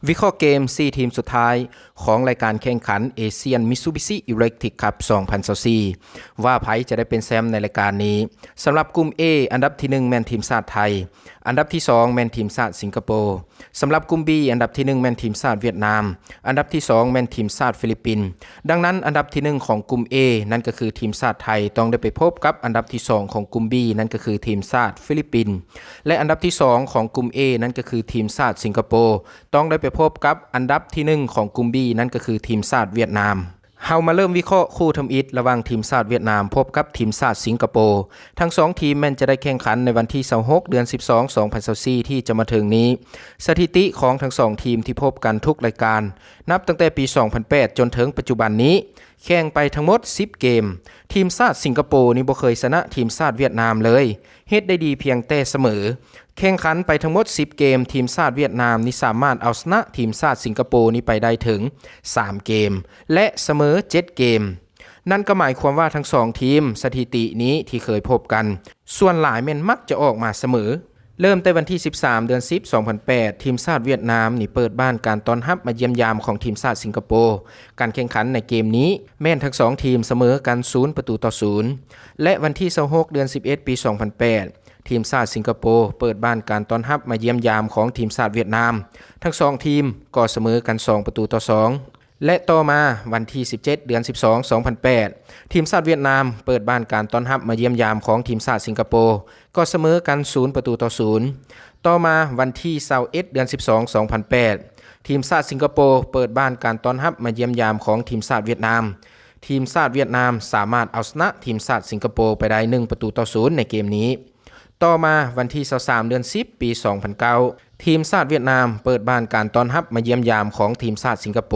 ວິເຄາະເກມສີ່ທີມສຸດທ້າຍຂອງລາຍການແຂ່ງຂັນ Asian Mitsubishi Electric Cup ສອງພັນຊາວສີ່ ວ່າໃຜຈະໄດ້ເປັນແຊ້ມໃນລາຍການນີ້. ສຳລັບກຸ່ມ A ອັນດັບທີໜຶ່ງແມ່ນທີມຊາດໄທ, ອັນດັບທີສອງແມ່ນທີມຊາດສິງກະໂປ. ສຳລັບກຸ່ມ B ອັນດັບທີໜຶ່ງແມ່ນທີມຊາດຫວຽດນາມ, ອັນດັບທີສອງແມ່ນທີມຊາດຟີລິບປິນ. ດັ່ງນັ້ນ ອັນດັບທີໜຶ່ງຂອງກຸ່ມ A ນັ້ນກໍຄືທີມຊາດໄທ ຕ້ອງໄດ້ໄປພົບກັບອັນດັບທີສອງຂອງກຸ່ມ B ນັ້ນກໍຄືທີມຊາດຟີລິບປິນ ແລະ ອັນດັບທີສອງຂອງກຸ່ມ A ນັ້ນກໍຄືທີມຊາດສິງກະໂປ ຕ້ອງໄດ້ໄປພົບກັບອັນດັບທີໜຶ່ງຂອງກຸ່ມ B ນັ້ນກໍຄືທີມຊາດຫວຽດນາມ. ເຮົາມາເລີ່ມວິເຄາະຄູ່ທຳອິດລະຫວ່າງທີມຊາດຫວຽດນາມພົບກັບທີມຊາດສິງກະໂປ. ທັງສອງທີມແມ່ນຈະໄດ້ແຂ່ງຂັນໃນວັນທີຊາວຫົກ ເດືອນສິບສອງ ສອງພັນຊາວສີ່ ທີ່ຈະມາເຖິງນີ້. ສະຖິຕິຂອງທັງສອງທີມທີ່ພົບກັນທຸກລາຍການ ນັບຕັ້ງແຕ່ປີສອງພັນແປດຈົນເຖິງປັດຈຸບັນນີ້ ແຂ່ງໄປທັງໝົດສິບເກມ. ທີມຊາດສິງກະໂປນີ້ບໍ່ເຄີຍຊະນະທີມຊາດຫວຽດນາມເລີຍ, ເຮັດໄດ້ດີພຽງແຕ່ສະເໝີ. ແຂ່ງຂັນໄປທັງໝົດສິບເກມ, ທີມຊາດຫວຽດນາມນີ້ສາມາດເອົາຊະນະທີມຊາດສິງກະໂປນີ້ໄປໄດ້ເຖິງສາມເກມ ແລະ ສະເໝີເຈັດເກມ. ນັ້ນກໍໝາຍຄວາມວ່າທັງສອງທີມ ສະຖິຕິນີ້ທີ່ເຄີຍພົບກັນ ສ່ວນຫຼາຍແມ່ນມັກຈະອອກມາສະເໝີ. ເລີ່ມແຕ່ວັນທີສິບສາມ ເດືອນສິບ ສອງພັນແປດ ທີມຊາດຫວຽດນາມນີ້ເປີດບ້ານການຕ້ອນຮັບມາຢ້ຽມຢາມຂອງທີມຊາດສິງກະໂປ. ການແຂ່ງຂັນໃນເກມນີ້ແມ່ນທັງສອງທີມສະເໝີກັນສູນປະຕູຕໍ່ສູນ ແລະ ວັນທີຊາວຫົກ ເດືອນສິບເອັດ ປີສອງພັນແປດ ທີມຊາດສິງກະໂປເປີດບ້ານການຕ້ອນຮັບມາຢ້ຽມຢາມຂອງທີມຊາດຫວຽດນາມ. ທັງສອງທີມກໍສະເໝີກັນສອງປະຕູຕໍ່ສອງ ແລະ ຕໍ່ມາວັນທີສິບເຈັດ ເດືອນສິບສອງ ສອງພັນແປດ ທີມຊາດຫວຽດນາມເປີດບ້ານການຕ້ອນຮັບມາຢ້ຽມຢາມຂອງທີມຊາດສິງກະໂປ ກໍສະເໝີກັນສູນປະຕູຕໍ່ສູນ. ຕໍ່ມາວັນທີຊາວເອັດ ເດືອນສິບສອງ ສອງພັນແປດ ທີມຊາດສິງກະໂປເປີດບ້ານການຕ້ອນຮັບມາຢ້ຽມຢາມຂອງທີມຊາດຫວຽດນາມ. ທີມຊາດຫວຽດນາມສາມາດເອົາຊະນະທີມຊາດສິງກະໂປໄປໄດ້ໜຶ່ງປະຕູຕໍ່ສູນໃນເກມນີ້. ຕໍ່ມາວັນທີຊາວສາມ ເດືອນສິບ ປີສອງພັນເກົ້າ ທີມຊາດຫວຽດນາມເປີດບ້ານການຕ້ອນຮັບມາຢ້ຽມຢາມຂອງທີມຊາດສິງກະໂປ.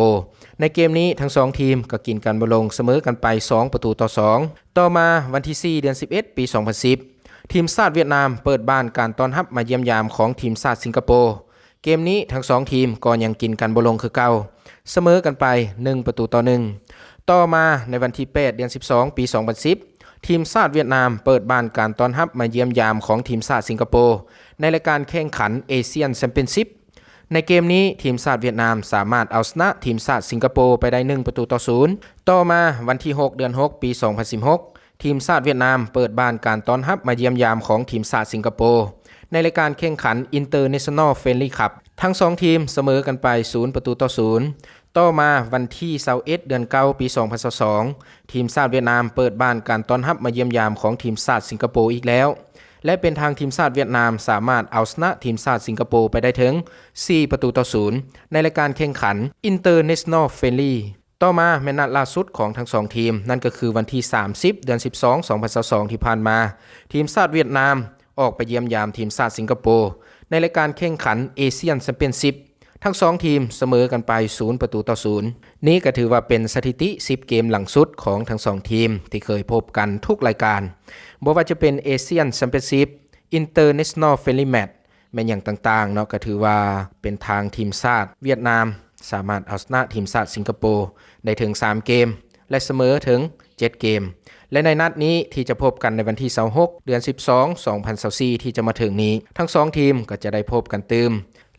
ໃນເກມນີ້ທັງສອງທີມກໍກິນກັນບໍ່ລົງ ສະເໝີກັນໄປສອງປະຕູຕໍ່ສອງ. ຕໍ່ມາວັນທີສີ່ ເດືອນສິບເອັດ ປີສອງພັນສິບ ທີມຊາດຫວຽດນາມເປີດບ້ານການຕ້ອນຮັບມາຢ້ຽມຢາມຂອງທີມຊາດສິງກະໂປ. ເກມນີ້ທັງສອງທີມກໍຍັງກິນກັນບໍ່ລົງຄືເກົ່າ, ສະເໝີກັນໄປໜຶ່ງປະຕູຕໍ່ໜຶ່ງ. ຕໍ່ມາໃນວັນທີແປດ ເດືອນສິບສອງ ປີສອງພັນສິບ ທີມຊາດຫວຽດນາມເປີດບ້ານການຕ້ອນຮັບມາຢ້ຽມຢາມຂອງທີມຊາດສິງກະໂປ ໃນລາຍການແຂ່ງຂັນ Asian Championship. ໃນເກມນີ້ທີມຊາດຫວຽດນາມສາມາດເອົາຊະນະທີມຊາດສິງກະໂປໄປໄດ້ໜຶ່ງປະຕູຕໍ່ສູນ. ຕໍ່ມາວັນທີຫົກ ເດືອນຫົກ ປີສອງພັນສິບຫົກ ທີມຊາດຫວຽດນາມເປີດບ້ານການຕ້ອນຮັບມາຢ້ຽມຢາມຂອງທີມຊາດສິງກະໂປ ໃນລາຍການແຂ່ງຂັນ International Friendly Cup. ທັງສອງທີມສະເໝີກັນໄປສູນປະຕູຕໍ່ສູນ. ຕໍ່ມາວັນທີຊາວເອັດ ເດືອນເກົ້າ ປີສອງພັນຊາວສອງ ທີມຊາດຫວຽດນາມເປີດບ້ານການຕ້ອນຮັບມາຢ້ຽມຢາມຂອງທີມຊາດສິງກະໂປອີກແລ້ວ ແລະ ເປັນທາງທີມຊາດຫວຽດນາມສາມາດເອົາຊະນະທີມຊາດສິງກະໂປໄປໄດ້ເຖິງສີ່ປະຕູຕໍ່ສູນ ໃນລາຍການແຂ່ງຂັນ International Friendly. ຕໍ່ມາແມ່ນນັດລ່າສຸດຂອງທັງສອງທີມ, ນັ້ນກໍຄືວັນທີສາມສິບ ເດືອນສິບສອງ ສອງພັນຊາວສອງ ທີ່ຜ່ານມາ, ທີມຊາດຫວຽດນາມອອກໄປຢ້ຽມຢາມທີມຊາດສິງກະໂປ ໃນລາຍການແຂ່ງຂັນ Asian Championship. ທັງສອງທີມສະເໝີກັນໄປສູນປະຕູຕໍ່ສູນ. ນີ້ກໍຖືວ່າເປັນສະຖິຕິສິບເກມຫຼັງສຸດຂອງທັງສອງທີມທີ່ເຄີຍພົບກັນທຸກລາຍການ, ບໍ່ວ່າຈະເປັນ Asian Championship, International Friendly Match ແມ່ນຫຍັງຕ່າງໆເນາະ, ກໍຖືວ່າເປັນທາງທີມຊາດຫວຽດນາມສາມາດເອົາຊະນະທີມຊາດສິງກະໂປໄດ້ເຖິງສາມເກມ ແລະ ສະເໝີເຖິງເຈັດເກມ. ແລະ ໃນນັດນີ້ທີ່ຈະພົບກັນໃນວັນທີຊາວຫົກ ເດືອນສິບສອງ ສອງພັນຊາວສີ່ ທີ່ຈະມາເຖິງນີ້, ທັງສອງທີມກໍຈະໄດ້ພົບກັນຕື່ມ.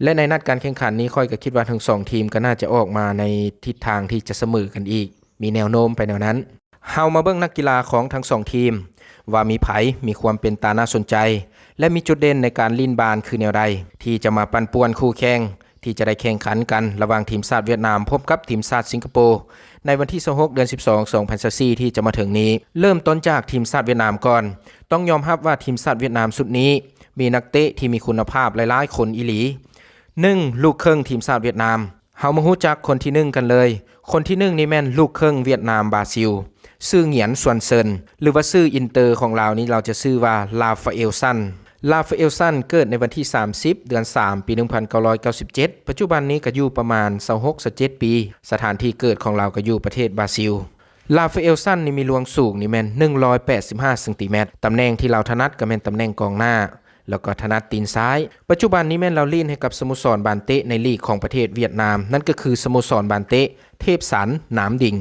ແລະ ໃນນັດການແຂ່ງຂັນນີ້ ຂ້ອຍກໍຄິດວ່າທັງສອງທີມກໍໜ້າຈະອອກມາໃນທິດທາງທີ່ຈະສະເໝີກັນອີກ, ມີແນວໂນ້ມໄປແນວນັ້ນ. ເຮົາມາເບິ່ງນັກກິລາຂອງທັງສອງທີມ ວ່າມີໃຜມີຄວາມເປັນຕາໜ້າສົນໃຈ ແລະ ມີຈຸດເດັ່ນໃນການຫຼິ້ນບານຄືແນວໃດ ທີ່ຈະມາປັ່ນປ່ວນຄູ່ແຂ່ງ ທີ່ຈະໄດ້ແຂ່ງຂັນກັນລະຫວ່າງທີມຊາດຫວຽດນາມພົບກັບທີມຊາດສິງກະໂປ ໃນວັນທີຊາວຫົກ ເດືອນສິບສອງ ສອງພັນຊາວສີ່ ທີ່ຈະມາເຖິງນີ້. ເລີ່ມຕົ້ນຈາກທີມຊາດຫວຽດນາມກ່ອນ. ຕ້ອງຍອມຮັບວ່າທີມຊາດຫວຽດນາມຊຸດນີ້ມີນັກເຕະທີ່ມີຄຸນນະພາບຫຼາຍໆຄົນອີ່ຫຼີ. ໜຶ່ງ ລູກເຄິ່ງທີມຊາດຫວຽດນາມ. ເຮົາມາຮູ້ຈັກຄົນທີໜຶ່ງກັນເລີຍ. ຄົນທີໜຶ່ງນີ້ແມ່ນລູກເຄິ່ງຫວຽດນາມບຣາຊິລ, ຊື່ຫງຽນ ຊວນເຊິນ ຫຼືວ່າຊື່ອິນເຕີຂອງລາວນີ້ ລາວຈະຊື່ວ່າ ລາຟາເອລ ຊັນ. ລາຟາເອລ ຊັນ ເກີດໃນວັນທີສາມສິບ ເດືອນສາມ ປີໜຶ່ງພັນເກົ້າຮ້ອຍເກົ້າສິບເຈັດ, ປັດຈຸບັນນີ້ກໍຢູ່ປະມານຊາວຫົກ ຊາວເຈັດປີ. ສະຖານທີ່ເກີດຂອງລາວກໍຢູ່ປະເທດບຣາຊິລ. ລາຟາເອລ ຊັນ ນີ້ມີລວງສູງນີ້ແມ່ນໜຶ່ງຮ້ອຍແປດສິບຫ້າເຊັນຕີແມັດ. ຕຳແໜ່ງທີ່ລາວຖະໜັດກໍແມ່ນຕຳແໜ່ງກອງໜ້າ ແລ້ວກໍຖະໜັດຕີນຊ້າຍ. ປັດຈຸບັນນີ້ແມ່ນລາວຫຼິ້ນໃຫ້ກັບສະໂມສອນບານເຕະໃນລີກຂອງປະເທດຫວຽດນາມ, ນັ້ນກໍຄືສະໂມສອນບານເຕະເທບສັນໜາມດິງ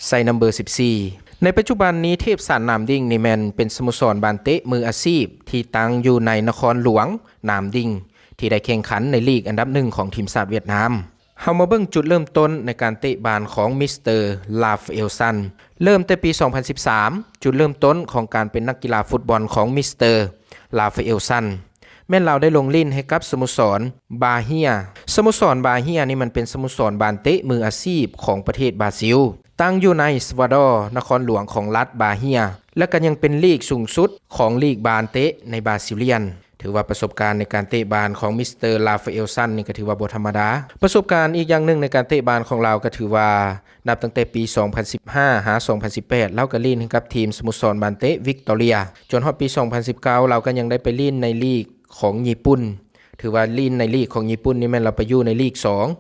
ໃສ່ນຳເບີສິບສີ່. ໃນປັດຈຸບັນນີ້ເທບສັນໜາມດິງນີ້ແມ່ນເປັນສະໂມສອນບານເຕະມືອາຊີບທີ່ຕັ້ງຢູ່ໃນນະຄອນຫຼວງໜາມດິງ ທີ່ໄດ້ແຂ່ງຂັນໃນລີກອັນດັບໜຶ່ງຂອງທີມຊາດຫວຽດນາມ. ເຮົາມາເບິ່ງຈຸດເລີ່ມຕົ້ນໃນການເຕະບານຂອງມິສເຕີ ລາຟາເອລ ຊັນ. ເລີ່ມແຕ່ປີສອງພັນສິບສາມ ຈຸດເລີ່ມຕົ້ນຂອງການເປັນນັກກິລາຟຸດບອນຂອງມິສເຕີ ລາຟາເອລ ຊັນ ແມ່ນລາວໄດ້ລົງຫຼິ້ນໃຫ້ກັບສະໂມສອນບາເຮຍ. ສະໂມສອນບາເຮຍນີ້ມັນເປັນສະໂມສອນບານເຕະມືອາຊີບຂອງປະເທດບຣາຊິລ, ຕັ້ງຢູ່ໃນຊາວາດໍ ນະຄອນຫຼວງຂອງລັດບາເຮຍ ແລະ ກໍຍັງເປັນລີກສູງສຸດຂອງລີກບານເຕະໃນບຣາຊິລຽນ. ຖືວ່າປະສົບການໃນການເຕະບານຂອງມິສເຕີ ລາຟາເອລ ຊັນ ນີ້ກໍຖືວ່າບໍ່ທຳມະດາ. ປະສົບການອີກຢ່າງໜຶ່ງໃນການເຕະບານຂອງລາວກໍຖືວ່າ ນັບຕັ້ງແຕ່ປີສອງພັນສິບຫ້າຫາສອງພັນສິບແປດ ລາວກໍຫຼິ້ນໃຫ້ກັບທີມສະໂມສອນບານເຕະວິກຕໍເຣຍ. ຈົນຮອດປີສອງພັນສິບເກົ້າ ລາວກໍຍັງໄດ້ໄປຫຼິ້ນໃນລີກຂອງຍີ່ປຸ່ນ. ຖືວ່າຫຼິ້ນໃນລີກຂອງຍີ່ປຸ່ນນີ້ແມ່ນລາວໄປຢູ່ໃນລີກສອງ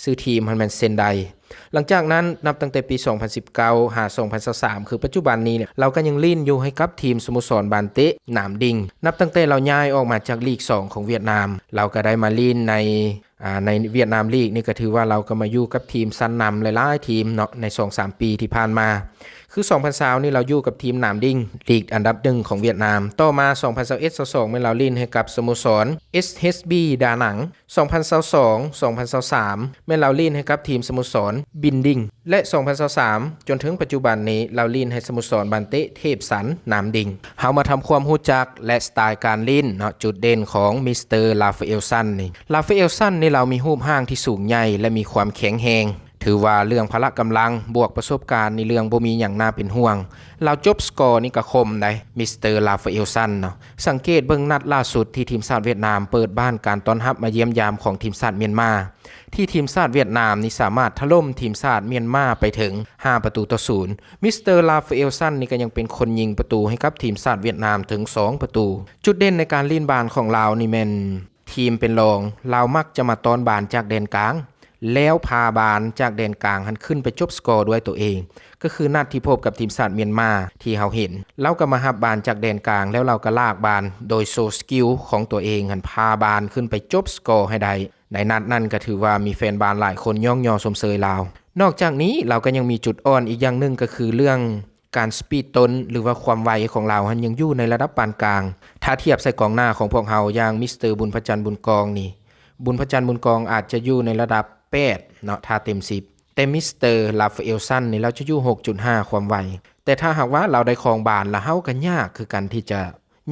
ຊື່ທີມຫັ້ນແມ່ນເຊັນໄດ. ຫຼັງຈາກນັ້ນ ນັບຕັ້ງແຕ່ປີສອງພັນສິບເກົ້າຫາສອງພັນຊາວສາມ ຄືປັດຈຸບັນນີ້ ລາວກໍຍັງຫຼິ້ນຢູ່ໃຫ້ກັບທີມສະໂມສອນບານເຕະໜາມດິງ. ນັບຕັ້ງແຕ່ລາວຍ້າຍອອກມາຈາກລີກສອງຂອງຫວຽດນາມ ລາວກໍໄດ້ມາຫຼິ້ນໃນ ອ່າ ໃນຫວຽດນາມລີກນີ້ກໍຖືວ່າລາວກໍມາຢູ່ກັບທີມຊັ້ນນຳຫຼາຍໆທີມເນາະ ໃນສອງສາມປີທີ່ຜ່ານມາ. ຄືສອງພັນຊາວນີ້ລາວຢູ່ກັບທີມໜາມດິງ ລີກອັນດັບໜຶ່ງຂອງຫວຽດນາມ. ຕໍ່ມາສອງພັນຊາວເອັດ ຊາວສອງ ແມ່ນລາວຫຼິ້ນໃຫ້ກັບສະໂມສອນ ເອສເອສບີ ດານັງ. ສອງພັນຊາວສອງ ສອງພັນຊາວສາມ ແມ່ນລາວຫຼິ້ນໃຫ້ກັບທີມສະໂມສອນບິນດິງ ແລະ ສອງພັນຊາວສາມ ຈົນເຖິງປັດຈຸບັນນີ້ ລາວຫຼິ້ນໃຫ້ສະໂມສອນບານເຕະເທບສັນ ໜາມດິງ. ເຮົາມາທຳຄວາມຮູ້ຈັກ ແລະ ສະໄຕລ໌ການຫຼິ້ນເນາະ ຈຸດເດັ່ນຂອງມິສເຕີ ລາຟາເອລ ຊັນ ນີ້. ລາຟາເອລ ຊັນ ນີ້ລາວມີຮູບຮ່າງທີ່ສູງໃຫຍ່ ແລະ ມີຄວາມແຂງແຮງ. ຖືວ່າເລື່ອງພະລະກຳລັງບວກປະສົບການນີ້ ເລື່ອງບໍ່ມີຫຍັງໜ້າເປັນຫ່ວງ. ລາວຈົບສະກໍນີ້ກໍຄົມໄດ໋ ມິສເຕີ ລາຟາເອລ ຊັນ ເນາະ. ສັງເກດເບິ່ງນັດລ່າສຸດທີ່ທີມຊາດຫວຽດນາມເປີດບ້ານການຕ້ອນຮັບມາຢ້ຽມຢາມຂອງທີມຊາດມຽນມາ ທີ່ທີມຊາດຫວຽດນາມນີ້ສາມາດຖະຫຼົ່ມທີມຊາດມຽນມາໄປເຖິງຫ້າປະຕູຕໍ່ສູນ. ມິສເຕີ ລາຟາເອລ ຊັນ ນີ້ກໍຍັງເປັນຄົນຍິງປະຕູໃຫ້ກັບທີມຊາດຫວຽດນາມເຖິງສອງປະຕູ. ຈຸດເດັ່ນໃນການຫຼິ້ນບານຂອງລາວນີ້ແມ່ນທີມເປັນລອງ ລາວມັກຈະມາຕ້ອນບານຈາກແດນກາງ ແລ້ວພາບານຈາກແດນກາງຫັ້ນຂຶ້ນໄປຈົບສະກໍດ້ວຍຕົວເອງ. ກໍຄືນັດທີ່ພົບກັບທີມຊາດມຽນມາທີ່ເຮົາເຫັນ ລາວກໍມາຮັບບານຈາກແດນກາງ ແລ້ວລາວກໍລາກບານໂດຍໂຊສະກິວຂອງຕົວເອງຫັ້ນ ພາບານຂຶ້ນໄປຈົບສະກໍໃຫ້ໄດ້. ໃນນັດນັ້ນກໍຖືວ່າມີແຟນບານຫຼາຍຄົນຍ້ອງຍໍຊົມເຊີຍລາວ. ນອກຈາກນີ້ລາວກໍຍັງມີຈຸດອ່ອນອີກຢ່າງໜຶ່ງ ກໍຄືເລື່ອງການສະປີດຕົ້ນ ຫຼືວ່າຄວາມໄວຂອງລາວຫັ້ນຍັງຢູ່ໃນລະດັບປານກາງ. ຖ້າທຽບໃສ່ກອງໜ້າຂອງພວກເຮົາຢ່າງມິສເຕີ ບຸນພະຈັນ ບຸນກອງນີ້ ບຸນພະຈັນ ບຸນກອງ ອາດຈະຢູ່ໃນລະດັບແປດເນາະ ຖ້າເຕັມສິບ ແຕ່ມິສເຕີ ລາຟາເອລ ຊັນ ນີ້ລາວຈະຢູ່ຫົກຈຸດຫ້າ ຄວາມໄວ. ແຕ່ຖ້າຫາກວ່າລາວໄດ້ຄອງບານ ລະເຮົາກໍຍາກຄືກັນທີ່ຈະ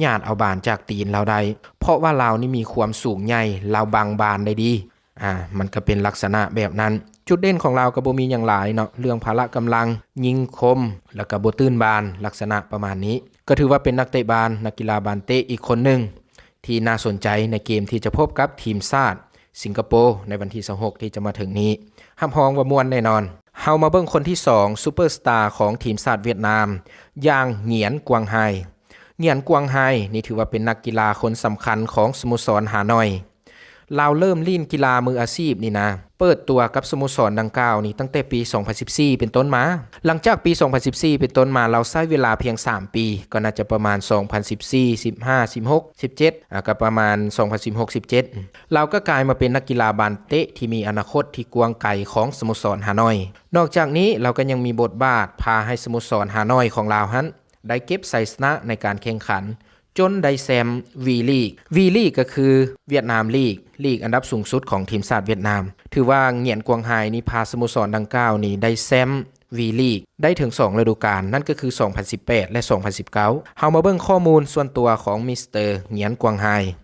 ຍາດເອົາບານຈາກຕີນລາວໄດ້ ເພາະວ່າລາວນີ້ມີຄວາມສູງໃຫຍ່ ລາວບັງບານໄດ້ດີ. ອ່າ ມັນກໍເປັນລັກສະນະແບບນັ້ນ. ຈຸດເດັ່ນຂອງລາວກໍບໍ່ມີຫຍັງຫຼາຍເນາະ ເລື່ອງພະລະກຳລັງ ຍິງຄົມ ແລ້ວກໍບໍ່ຕື່ນບານ ລັກສະນະປະມານນີ້. ກໍຖືວ່າເປັນນັກເຕະບານ ນັກກິລາບານເຕະອີກຄົນໜຶ່ງທີ່ໜ້າສົນໃຈໃນເກມທີ່ຈະພົບກັບທີມຊາດສິງກະໂປ ໃນວັນທີຊາວຫົກ ທີ່ຈະມາເຖິງນີ້. ຮັບຮອງວ່າມ່ວນແນ່ນອນ. ເຮົາມາເບິ່ງຄົນທີສອງ ຊຸບເປີສະຕາຂອງທີມຊາດຫວຽດນາມ ຢ່າງ ຫງຽນ ກວາງໄຮ. ຫງຽນ ກວາງໄຮ ນີ້ຖືວ່າເປັນນັກກິລາຄົນສຳຄັນຂອງສະໂມສອນຫາໜ້ອຍ. ລາວເລີ່ມຫຼິ້ນກິລາມືອາຊີບນີ້ນະ ເປີດຕົວກັບສະໂມສອນດັ່ງກ່າວນີ້ຕັ້ງແຕ່ປີສອງພັນສິບສີ່ເປັນຕົ້ນມາ. ຫຼັງຈາກປີສອງພັນສິບສີ່ເປັນຕົ້ນມາ ລາວໃຊ້ເວລາພຽງສາມປີ ກໍໜ້າຈະປະມານສອງພັນສິບສີ່ ສິບຫ້າ ສິບຫົກ ສິບເຈັດ ອ່າ ກໍປະມານສອງພັນສິບຫົກ ສິບເຈັດ ລາວກໍກາຍມາເປັນນັກກິລາບານເຕະທີ່ມີອະນາຄົດທີ່ກວ້າງໄກຂອງສະໂມສອນຫາໜ້ອຍ. ນອກຈາກນີ້ ລາວກໍຍັງມີບົດບາດພາໃຫ້ສະໂມສອນຫາໜ້ອຍຂອງລາວຫັ້ນ ໄດ້ເກັບໄຊຊະນະໃນການແຂ່ງຂັນ ຈົນໄດ້ແຊມ V League. V League ກໍຄືຫວຽດນາມລີກ ລີກອັນດັບສູງສຸດຂອງທີມຊາດຫວຽດນາມ. ຖືວ່າຫງຽນ ກວາງໄຮ ນີ້ພາສະໂມສອນດັ່ງກ່າວນີ້ໄດ້ແຊມ V League ໄດ້ເຖິງສອງລະດູການ ນັ້ນກໍຄືສອງພັນສິບແປດ ແລະ ສອງພັນສິບເກົ້າ. ເຮົາມາເບິ່ງຂໍ້ມູນສ່ວນຕົວຂອງມິສເຕີ ຫງຽນ ກວາງໄຮ.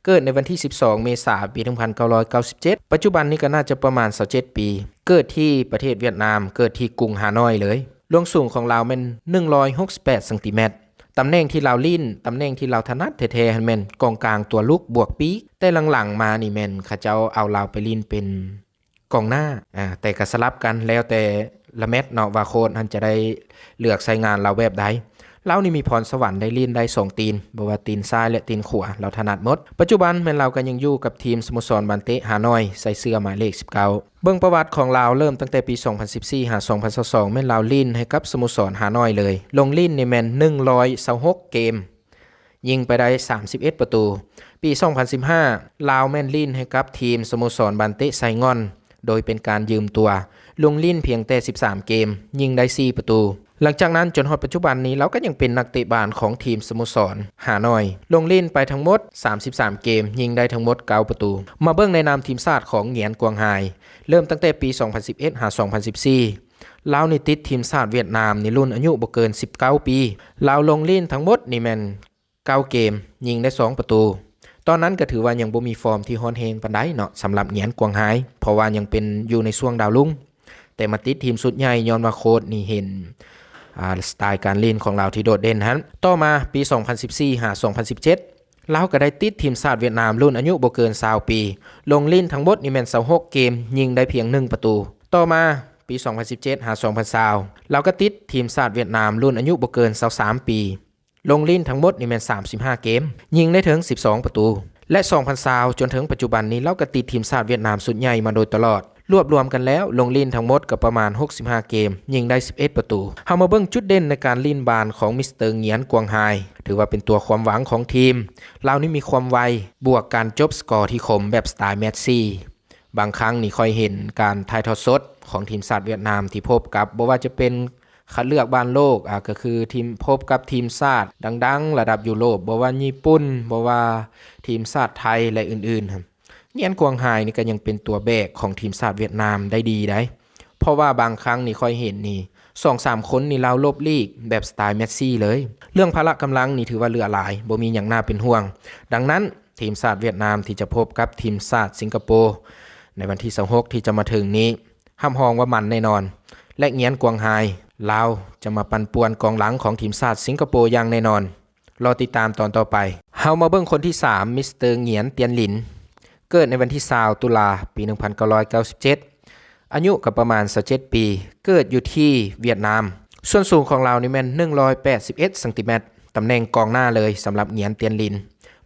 ເກີດໃນວັນທີສິບສອງ ເມສາ ປີໜຶ່ງພັນເກົ້າຮ້ອຍເກົ້າສິບເຈັດ ປັດຈຸບັນນີ້ກໍໜ້າຈະປະມານຊາວເຈັດປີ. ເກີດທີ່ປະເທດຫວຽດນາມ ເກີດທີ່ກຸງຫາໜ້ອຍເລີຍ. ລວງສູງຂອງລາວແມ່ນໜຶ່ງຮ້ອຍຫົກສິບແປດຊັງຕີແມັດ. ຕຳແໜ່ງທີ່ລາວຫຼິ້ນ ຕຳແໜ່ງທີ່ລາວຖະໜັດແທ້ໆຫັ້ນແມ່ນກອງກາງຕົວລຸກບວກປີກ, ແຕ່ຫຼັງໆມານີ້ແມ່ນເຂົາເຈົ້າເອົາລາວໄປຫຼິ້ນເປັນ ກອງໜ້າ ອາ ແຕ່ກໍສະຫຼັບກັນ ແລ້ວແຕ່ລະແມັດເນາະ ວ່າໂຄດຫັ້ນຈະໄດ້ເລືອກໃຊ້ງານລາວແບບໃດ. ລາວນີ້ມີພອນສະຫວັນໄດ້ຫຼິ້ນໄດ້ສອງຕີນ, ບໍ່ວ່າຕີນຊ້າຍ ແລະ ຕີນຂວາ ລາວຖະໜັດໝົດ. ປັດຈຸບັນແມ່ນລາວກໍຍັງຢູ່ກັບທີມສະໂມສອນບານເຕະຫານ້ອຍ ໃສ່ເສື້ອໝາຍເລກສິບເກົ້າ. ເບິ່ງປະຫວັດຂອງລາວ ເລີ່ມຕັ້ງແຕ່ປີສອງພັນສິບສີ່ຫາສອງພັນຊາວສອງ ແມ່ນລາວຫຼິ້ນໃຫ້ກັບສະໂມສອນຫານ້ອຍເລີຍ. ລົງຫຼິ້ນນີ້ແມ່ນໜຶ່ງຮ້ອຍຊາວຫົກເກມ. ຍິງໄປໄດ້ສາມສິບເອັດປະຕູ. ປີສອງພັນສິບຫ້າ ລາວແມ່ນຫຼິ້ນໃຫ້ກັບທີມສະໂມສອນບານເຕະໄຊງ່ອນ ໂດຍເປັນການຢືມຕົວ, ລົງຫຼິ້ນພຽງແຕ່ສິບສາມເກມ, ຍິງໄດ້ສີ່ປະຕູ. ຫຼັງຈາກນັ້ນຈົນຮອດປັດຈຸບັນນີ້ ລາວກໍຍັງເປັນນັກເຕະບານຂອງທີມສະໂມສອນຫານ້ອຍ, ລົງຫຼິ້ນໄປທັງໝົດສາມສິບສາມເກມ, ຍິງໄດ້ທັງໝົດເກົ້າປະຕູ. ມາເບິ່ງໃນນາມທີມຊາດຂອງຫງຽນ ກວາງຮາຍ. ເລີ່ມຕັ້ງແຕ່ປີສອງພັນສິບເອັດຫາສອງພັນສິບສີ່ ລາວນີ້ຕິດທີມຊາດຫວຽດນາມໃນລຸ້ນອາຍຸບໍ່ເກີນສິບເກົ້າປີ. ລາວລົງຫຼິ້ນທັງໝົດນີ້ແມ່ນເກົ້າເກມ, ຍິງໄດ້ສອງປະຕູ. ຕອນນັ້ນກໍຖືວ່າຍັງບໍ່ມີຟອມທີ່ຮ້ອນແຮງປານໃດເນາະ ສຳລັບຫງຽນກວາງຮາຍ ເພາະວ່າຍັງເປັນຢູ່ໃນຊ່ວງດາວຮຸ່ງ. ແຕ່ມາຕິດທີມຊຸດໃຫຍ່ຍ້ອນວ່າໂຄດນີ້ເຫັນ ອາ ສະໄຕລ໌ການຫຼິ້ນຂອງລາວທີ່ໂດດເດັ່ນຫັ້ນ. ຕໍ່ມາປີສອງພັນສິບສີ່ຫາສອງພັນສິບເຈັດ ລາວກໍໄດ້ຕິດທີມຊາດຫວຽດນາມລຸ້ນອາຍຸບໍ່ເກີນຊາວປີ, ລົງຫຼິ້ນທັງໝົດນີ້ແມ່ນຊາວຫົກເກມ, ຍິງໄດ້ພຽງໜຶ່ງປະຕູ. ຕໍ່ມາປີສອງພັນສິບເຈັດຫາສອງພັນຊາວ ລາວກໍຕິດທີມຊາດຫວຽດນາມລຸ້ນອາຍຸບໍ່ເກີນຊາວສາມປີ, ລົງຫຼິ້ນທັງໝົດນີ້ແມ່ນສາມສິບຫ້າເກມ, ຍິງໄດ້ເຖິງສິບສອງປະຕູ ແລະ ສອງພັນຊາວຈົນເຖິງປັດຈຸບັນນີ້ ລາວກໍຕິດທີມຊາດຫວຽດນາມຊຸດໃຫຍ່ມາໂດຍຕະຫຼອດ. ລວບລວມກັນແລ້ວ ລົງຫຼິ້ນທັງໝົດກໍປະມານຫົກສິບຫ້າເກມ, ຍິງໄດ້ສິບເອັດປະຕູ. ເຮົາມາເບິ່ງຈຸດເດັ່ນໃນການຫຼິ້ນບານຂອງມິສເຕີ ຫງຽນ ກວາງຮາຍ, ຖືວ່າເປັນຕົວຄວາມຫວັງຂອງທີມ. ລາວນີ້ມີຄວາມໄວ ບວກການຈົບສະກໍທີ່ຄົມແບບສະໄຕລ໌ແມັດຊີ. ບາງຄັ້ງນີ້ຂ້ອຍເຫັນການຖ່າຍທອດສົດຂອງທີມຊາດຫວຽດນາມທີ່ພົບກັບ ບໍ່ວ່າຈະເປັນຄັດເລືອກບານໂລກ ອາ ກໍຄືທີມ ພົບກັບທີມຊາດດັງໆລະດັບຢູໂຣບ, ບໍ່ວ່າຍີ່ປຸ່ນ, ບໍ່ວ່າທີມຊາດໄທ ແລະ ອື່ນໆ. ຫງຽນ ກວາງຮາຍນີ້ກໍຍັງເປັນຕົວແບກຂອງທີມຊາດຫວຽດນາມໄດ້ດີໄດ໋, ເພາະວ່າບາງຄັ້ງນີ້ຂ້ອຍເຫັນນີ້ ສອງສາມຄົນນີ້ລາວຫຼົບຫຼີກແບບສະໄຕລ໌ແມັດຊີເລີຍ. ເລື່ອງພະລະກຳລັງນີ້ຖືວ່າເຫຼືອຫຼາຍ, ບໍ່ມີຫຍັງໜ້າເປັນຫ່ວງ. ດັ່ງນັ້ນ ທີມຊາດຫວຽດນາມທີ່ຈະພົບກັບທີມຊາດສິງກະໂປ ໃນວັນທີຊາວຫົກທີ່ຈະມາເຖິງນີ້ ຮັບຮອງວ່າມັນແນ່ນອນ ແລະ ຫງຽນ ກວາງຮາຍ ລາວຈະມາປັ່ນປ່ວນກອງຫຼັງຂອງທີມຊາດສິງກະໂປຢ່າງແນ່ນອນ. ລໍຕິດຕາມຕອນຕໍ່ໄປ. ເຮົາມາເບິ່ງຄົນທີສາມ ມິສເຕີ ຫງຽນ ຕຽນລິນ, ເກີດໃນວັນທີຊາວ ຕຸລາ ປີໜຶ່ງພັນເກົ້າຮ້ອຍເກົ້າສິບເຈັດ, ອາຍຸກໍປະມານຊາວເຈັດປີ, ເກີດຢູ່ທີ່ຫວຽດນາມ. ສ່ວນສູງຂອງລາວນີ້ແມ່ນໜຶ່ງຮ້ອຍແປດສິບເອັດຊັງຕີແມັດ, ຕຳແໜ່ງກອງໜ້າເລີຍສຳລັບ ຫງຽນ ຕຽນລິນ.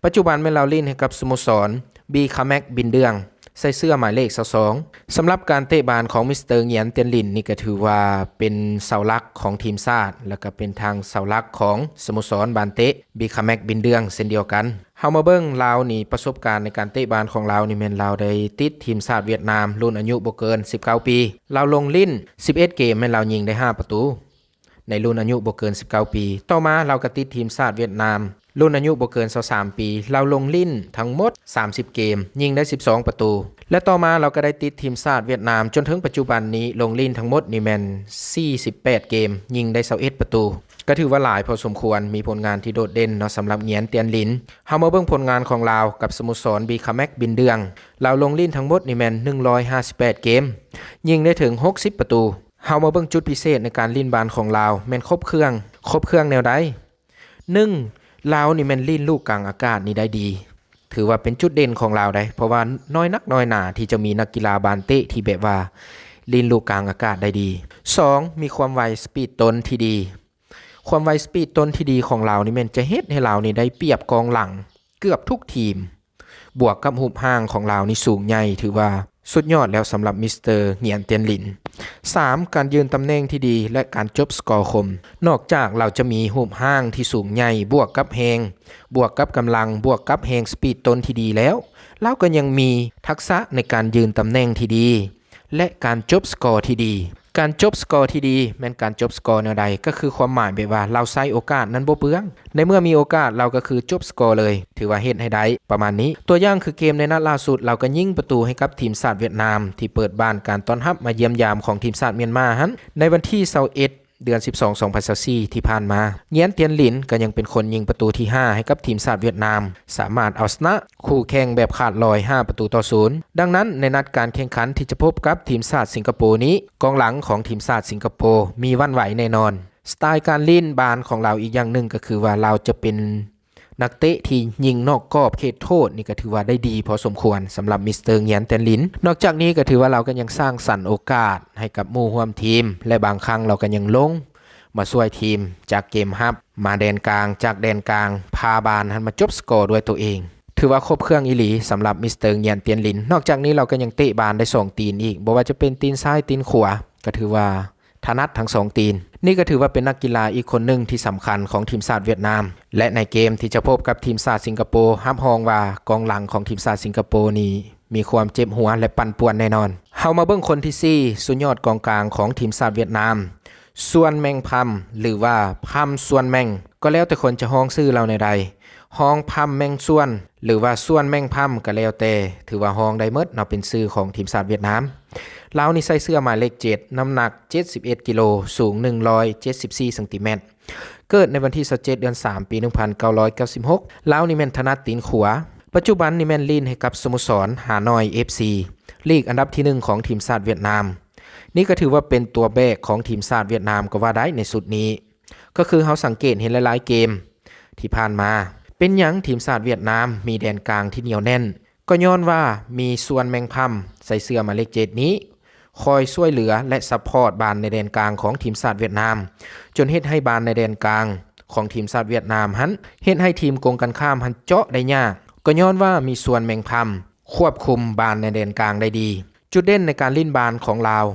ປັດຈຸບັນແມ່ນລາວຫຼິ້ນໃຫ້ກັບສະໂມສອນ ບີຄາແມັກ ບິນເດືອງ, ໃສ່ເສື້ອໝາຍເລກຊາວສອງ. ສຳລັບການເຕະບານຂອງມິສເຕີ ຫງຽນ ຕຽນລິນນີ້ກໍຖືວ່າເປັນເສົາຫຼັກຂອງທີມຊາດ ແລະ ກໍເປັນທາງເສົາຫຼັກຂອງສະໂມສອນບານເຕະ ບີຄາແມັກ ບິນເດືອງ ເຊັ່ນດຽວກັນ. ເຮົາມາເບິ່ງລາວນີ້ ປະສົບການໃນການເຕະບານຂອງລາວນີ້ແມ່ນລາວໄດ້ຕິດທີມຊາດຫວຽດນາມລຸ້ນອາຍຸບໍ່ເກີນສິບເກົ້າປີ. ລາວລົງຫຼິ້ນສິບເອັດເກມ ແມ່ນລາວຍິງໄດ້ຫ້າປະຕູ ໃນລຸ້ນອາຍຸບໍ່ເກີນສິບເກົ້າປີ. ຕໍ່ມາລາວກໍຕິດທີມຊາດຫວຽດນາມລຸ້ນອາຍຸບໍ່ເກີນຊາວສາມປີ. ລາວລົງຫຼິ້ນທັງໝົດສາມສິບເກມ, ຍິງໄດ້ສິບສອງປະຕູ ແລະ ຕໍ່ມາລາວກໍໄດ້ຕິດທີມຊາດຫວຽດນາມຈົນເຖິງປັດຈຸບັນນີ້ ລົງຫຼິ້ນທັງໝົດນີ້ແມ່ນສີ່ສິບແປດເກມ, ຍິງໄດ້ຊາວເອັດປະຕູ. ກໍຖືວ່າຫຼາຍພໍສົມຄວນ, ມີຜົນງານທີ່ໂດດເດັ່ນເນາະ ສຳລັບຫງຽນ ຕຽນລິນ. ເຮົາມາເບິ່ງຜົນງານຂອງລາວກັບສະໂມສອນ ບີຄາແມັກ ບິນເດືອງ. ລາວລົງຫຼິ້ນທັງໝົດນີ້ແມ່ນໜຶ່ງຮ້ອຍຫ້າສິບແປດເກມ, ຍິງໄດ້ເຖິງຫົກສິບປະຕູ. ເຮົາມາເບິ່ງຈຸດພິເສດໃນການຫຼິ້ນບານຂອງລາວ ແມ່ນຄົບເຄື່ອງ. ຄົບເຄື່ອງແນວໃດ? ໜຶ່ງ ລາວນີ້ແມ່ນຫຼິ້ນລູກກາງອາກາດນີ້ໄດ້ດີ, ຖືວ່າເປັນຈຸດເດັ່ນຂອງລາວໄດ໋, ເພາະວ່ານ້ອຍນັກນ້ອຍໜາທີ່ຈະມີນັກກິລາບານເຕະທີ່ແບບວ່າຫຼິ້ນລູກກາງອາກາດໄດ້ດີ. ສອງ ມີຄວາມໄວສະປີດຕົ້ນທີ່ດີ. ຄວາມໄວສະປີດຕົ້ນທີ່ດີຂອງລາວນີ້ແມ່ນຈະເຮັດໃຫ້ລາວນີ້ໄດ້ປຽບກອງຫຼັງເກືອບທຸກທີມ. ບວກກັບຮູບຮ່າງຂອງລາວນີ້ສູງໃຫຍ່ ຖືວ່າສຸດຍອດແລ້ວສຳລັບມິສເຕີ ຫງຽນ ຕຽນລິນ. ສາມ ການຢືນຕຳແໜ່ງທີ່ດີ ແລະ ການຈົບສະກໍຄົມ. ນອກຈາກລາວຈະມີຮູບຮ່າງທີ່ສູງໃຫຍ່ ບວກກັບແຮງ, ບວກກັບກຳລັງ, ບວກກັບແຮງສະປີດຕົ້ນທີ່ດີແລ້ວ, ລາວກໍຍັງມີທັກສະໃນການຢືນຕຳແໜ່ງທີ່ດີ ແລະ ການຈົບສະກໍທີ່ດີ. ການຈົບສະກໍທີ່ດີແມ່ນການຈົບສະກໍແນວໃດ? ກໍຄືຄວາມໝາຍແບບວ່າລາວໃຊ້ໂອກາດນັ້ນບໍ່ເປືອງ. ໃນເມື່ອມີໂອກາດ ລາວກໍຄືຈົບສະກໍເລີຍ, ຖືວ່າເຮັດໃຫ້ໄດ້ປະມານນີ້. ຕົວຢ່າງຄືເກມໃນນັດລ່າສຸດ, ລາວກໍຍິງປະຕູໃຫ້ກັບທີມຊາດຫວຽດນາມ ທີ່ເປີດບ້ານການຕ້ອນຮັບມາຢ້ຽມຢາມຂອງທີມຊາດມຽນມາຫັ້ນ ໃນວັນທີຊາວເອັດ ເດືອນສິບສອງ ສອງພັນຊາວສີ່ ທີ່ຜ່ານມາ. ຫງຽນ ຕຽນລິນ ກໍຍັງເປັນຄົນຍິງປະຕູທີຫ້າໃຫ້ກັບທີມຊາດຫວຽດນາມ, ສາມາດເອົາຊະນະຄູ່ແຂ່ງແບບຂາດລອຍ ຫ້າປະຕູຕໍ່ສູນ. ດັ່ງນັ້ນ ໃນນັດການແຂ່ງຂັນທີ່ຈະພົບກັບທີມຊາດສິງກະໂປນີ້, ກອງຫຼັງຂອງທີມຊາດສິງກະໂປມີຫວັ່ນໄຫວແນ່ນອນ. ສະໄຕລ໌ການຫຼິ້ນບານຂອງລາວອີກຢ່າງໜຶ່ງກໍຄືວ່າລາວຈະເປັນ ນັກເຕະທີ່ຍິງນອກກອບເຂດໂທດນີ້ກໍຖືວ່າໄດ້ດີພໍສົມຄວນສຳລັບມິສເຕີ ຫງຽນ ຕຽນລິນ. ນອກຈາກນີ້ກໍຖືວ່າລາວກໍຍັງສ້າງສັນໂອກາດໃຫ້ກັບໝູ່ຮ່ວມທີມ ແລະ ບາງຄັ້ງລາວກໍຍັງລົງມາຊ່ວຍທີມຈາກເກມຮັບ ມາແດນກາງ, ຈາກແດນກາງ ພາບານຫັ້ນມາຈົບສະກໍດ້ວຍຕົວເອງ. ຖືວ່າຄົບເຄື່ອງອີ່ຫຼີສຳລັບມິສເຕີ ຫງຽນ ຕຽນລິນ. ນອກຈາກນີ້ລາວກໍຍັງເຕະບານໄດ້ສອງຕີນອີກ, ບໍ່ວ່າຈະເປັນຕີນຊ້າຍ, ຕີນຂວາ, ກໍຖືວ່າ ຖະໜັດທັງສອງຕີນ. ນີ້ກໍຖືວ່າເປັນນັກກິລາອີກຄົນໜຶ່ງທີ່ສຳຄັນຂອງທີມຊາດຫວຽດນາມ ແລະ ໃນເກມທີ່ຈະພົບກັບທີມຊາດສິງກະໂປ, ຮັບຮອງວ່າກອງຫຼັງຂອງທີມຊາດສິງກະໂປນີ້ມີຄວາມເຈັບຫົວ ແລະ ປັ່ນປ່ວນແນ່ນອນ. ເຮົາມາເບິ່ງຄົນທີສີ່ ສຸດຍອດກອງກາງຂອງທີມຊາດຫວຽດນາມ, ຊວນ ແມັງພຳ ຫຼືວ່າ ພຳ ຊວນ ແມັງ ກໍແລ້ວແຕ່ຄົນຈະຮ້ອງຊື່ລາວແນວໃດ. ຮ້ອງພຳແມງສ່ວນ ຫຼືວ່າສ່ວນແມງພຳກໍແລ້ວແຕ່ ຖືວ່າຮ້ອງໄດ້ໝົດເນາະ ເປັນຊື່ຂອງທີມຊາດຫວຽດນາມ. ລາວນີ້ໃສ່ເສື້ອໝາຍເລກເຈັດ ນ້ຳໜັກເຈັດສິບເອັດກິໂລ ສູງໜຶ່ງຮ້ອຍເຈັດສິບສີ່ຊັງຕີແມັດ. ເກີດໃນວັນທີຊາວເຈັດ ເດືອນສາມ ປີໜຶ່ງພັນເກົ້າຮ້ອຍເກົ້າສິບຫົກ. ລາວນີ້ແມ່ນຖະໜັດຕີນຂວາ. ປັດຈຸບັນນີ້ແມ່ນຫຼິ້ນໃຫ້ກັບສະໂມສອນຮ່ານ້ອຍ ເອັຟຊີ ລີກອັນດັບທີໜຶ່ງຂອງທີມຊາດຫວຽດນາມ. ນີ້ກໍຖືວ່າເປັນຕົວແບກຂອງທີມຊາດຫວຽດນາມກໍວ່າໄດ້ໃນຊຸດນີ້. ກໍຄືເຮົາສັງເກດເຫັນຫຼາຍໆເກມທີ່ຜ່ານມາ. ເປັນຫຍັງທີມຊາດຫວຽດນາມມີແດນກາງທີ່ໜຽວແໜ້ນ? ກໍຍ້ອນວ່າມີສ່ວນແມງພຳໃສ່ເສື້ອໝາຍເລກເຈັດນີ້ ຄອຍຊ່ວຍເຫຼືອ ແລະ ຊັບພອດບານໃນແດນກາງຂອງທີມຊາດຫວຽດນາມ, ຈົນເຮັດໃຫ້ບານໃນແດນກາງຂອງທີມຊາດຫວຽດນາມຫັ້ນ ເຮັດໃຫ້ທີມກົງກັນຂ້າມຫັ້ນເຈາະໄດ້ຍາກ, ກໍຍ້ອນວ່າມີສ່ວນແມງພຳຄວບຄຸມບານໃນແດນກາງໄດ້ດີ. ຈຸດເດັ່ນໃນການຫຼິ້ນບານຂອງລາວ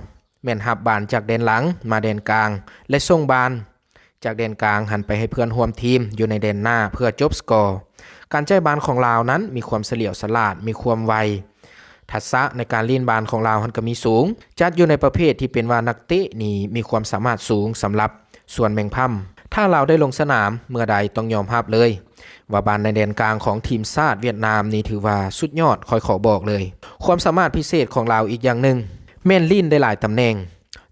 ແມ່ນຮັບບານຈາກແດນຫຼັງມາແດນກາງ ແລະ ສົ່ງບານຈາກແດນກາງຫັ້ນໄປໃຫ້ເພື່ອນຮ່ວມທີມຢູ່ໃນແດນໜ້າເພື່ອຈົບສະກໍ. ການຈ່າຍບານຂອງລາວນັ້ນມີຄວາມສະຫຼຽວສະຫຼາດ, ມີຄວາມໄວ, ທັກສະໃນການຫຼິ້ນບານຂອງລາວຫັ້ນກໍມີສູງ, ຈັດຢູ່ໃນປະເພດທີ່ເປັນວ່ານັກເຕະນີ້ມີຄວາມສາມາດສູງສຳລັບສ່ວນແມງພຳ. ຖ້າລາວໄດ້ລົງສະໜາມເມື່ອໃດ ຕ້ອງຍອມຮັບເລີຍວ່າບານໃນແດນກາງຂອງທີມຊາດຫວຽດນາມນີ້ຖືວ່າສຸດຍອດ, ຂ້ອຍຂໍບອກເລີຍ. ຄວາມສາມາດພິເສດຂອງລາວອີກຢ່າງໜຶ່ງ ແມ່ນຫຼິ້ນໄດ້ຫຼາຍຕຳແໜ່ງ.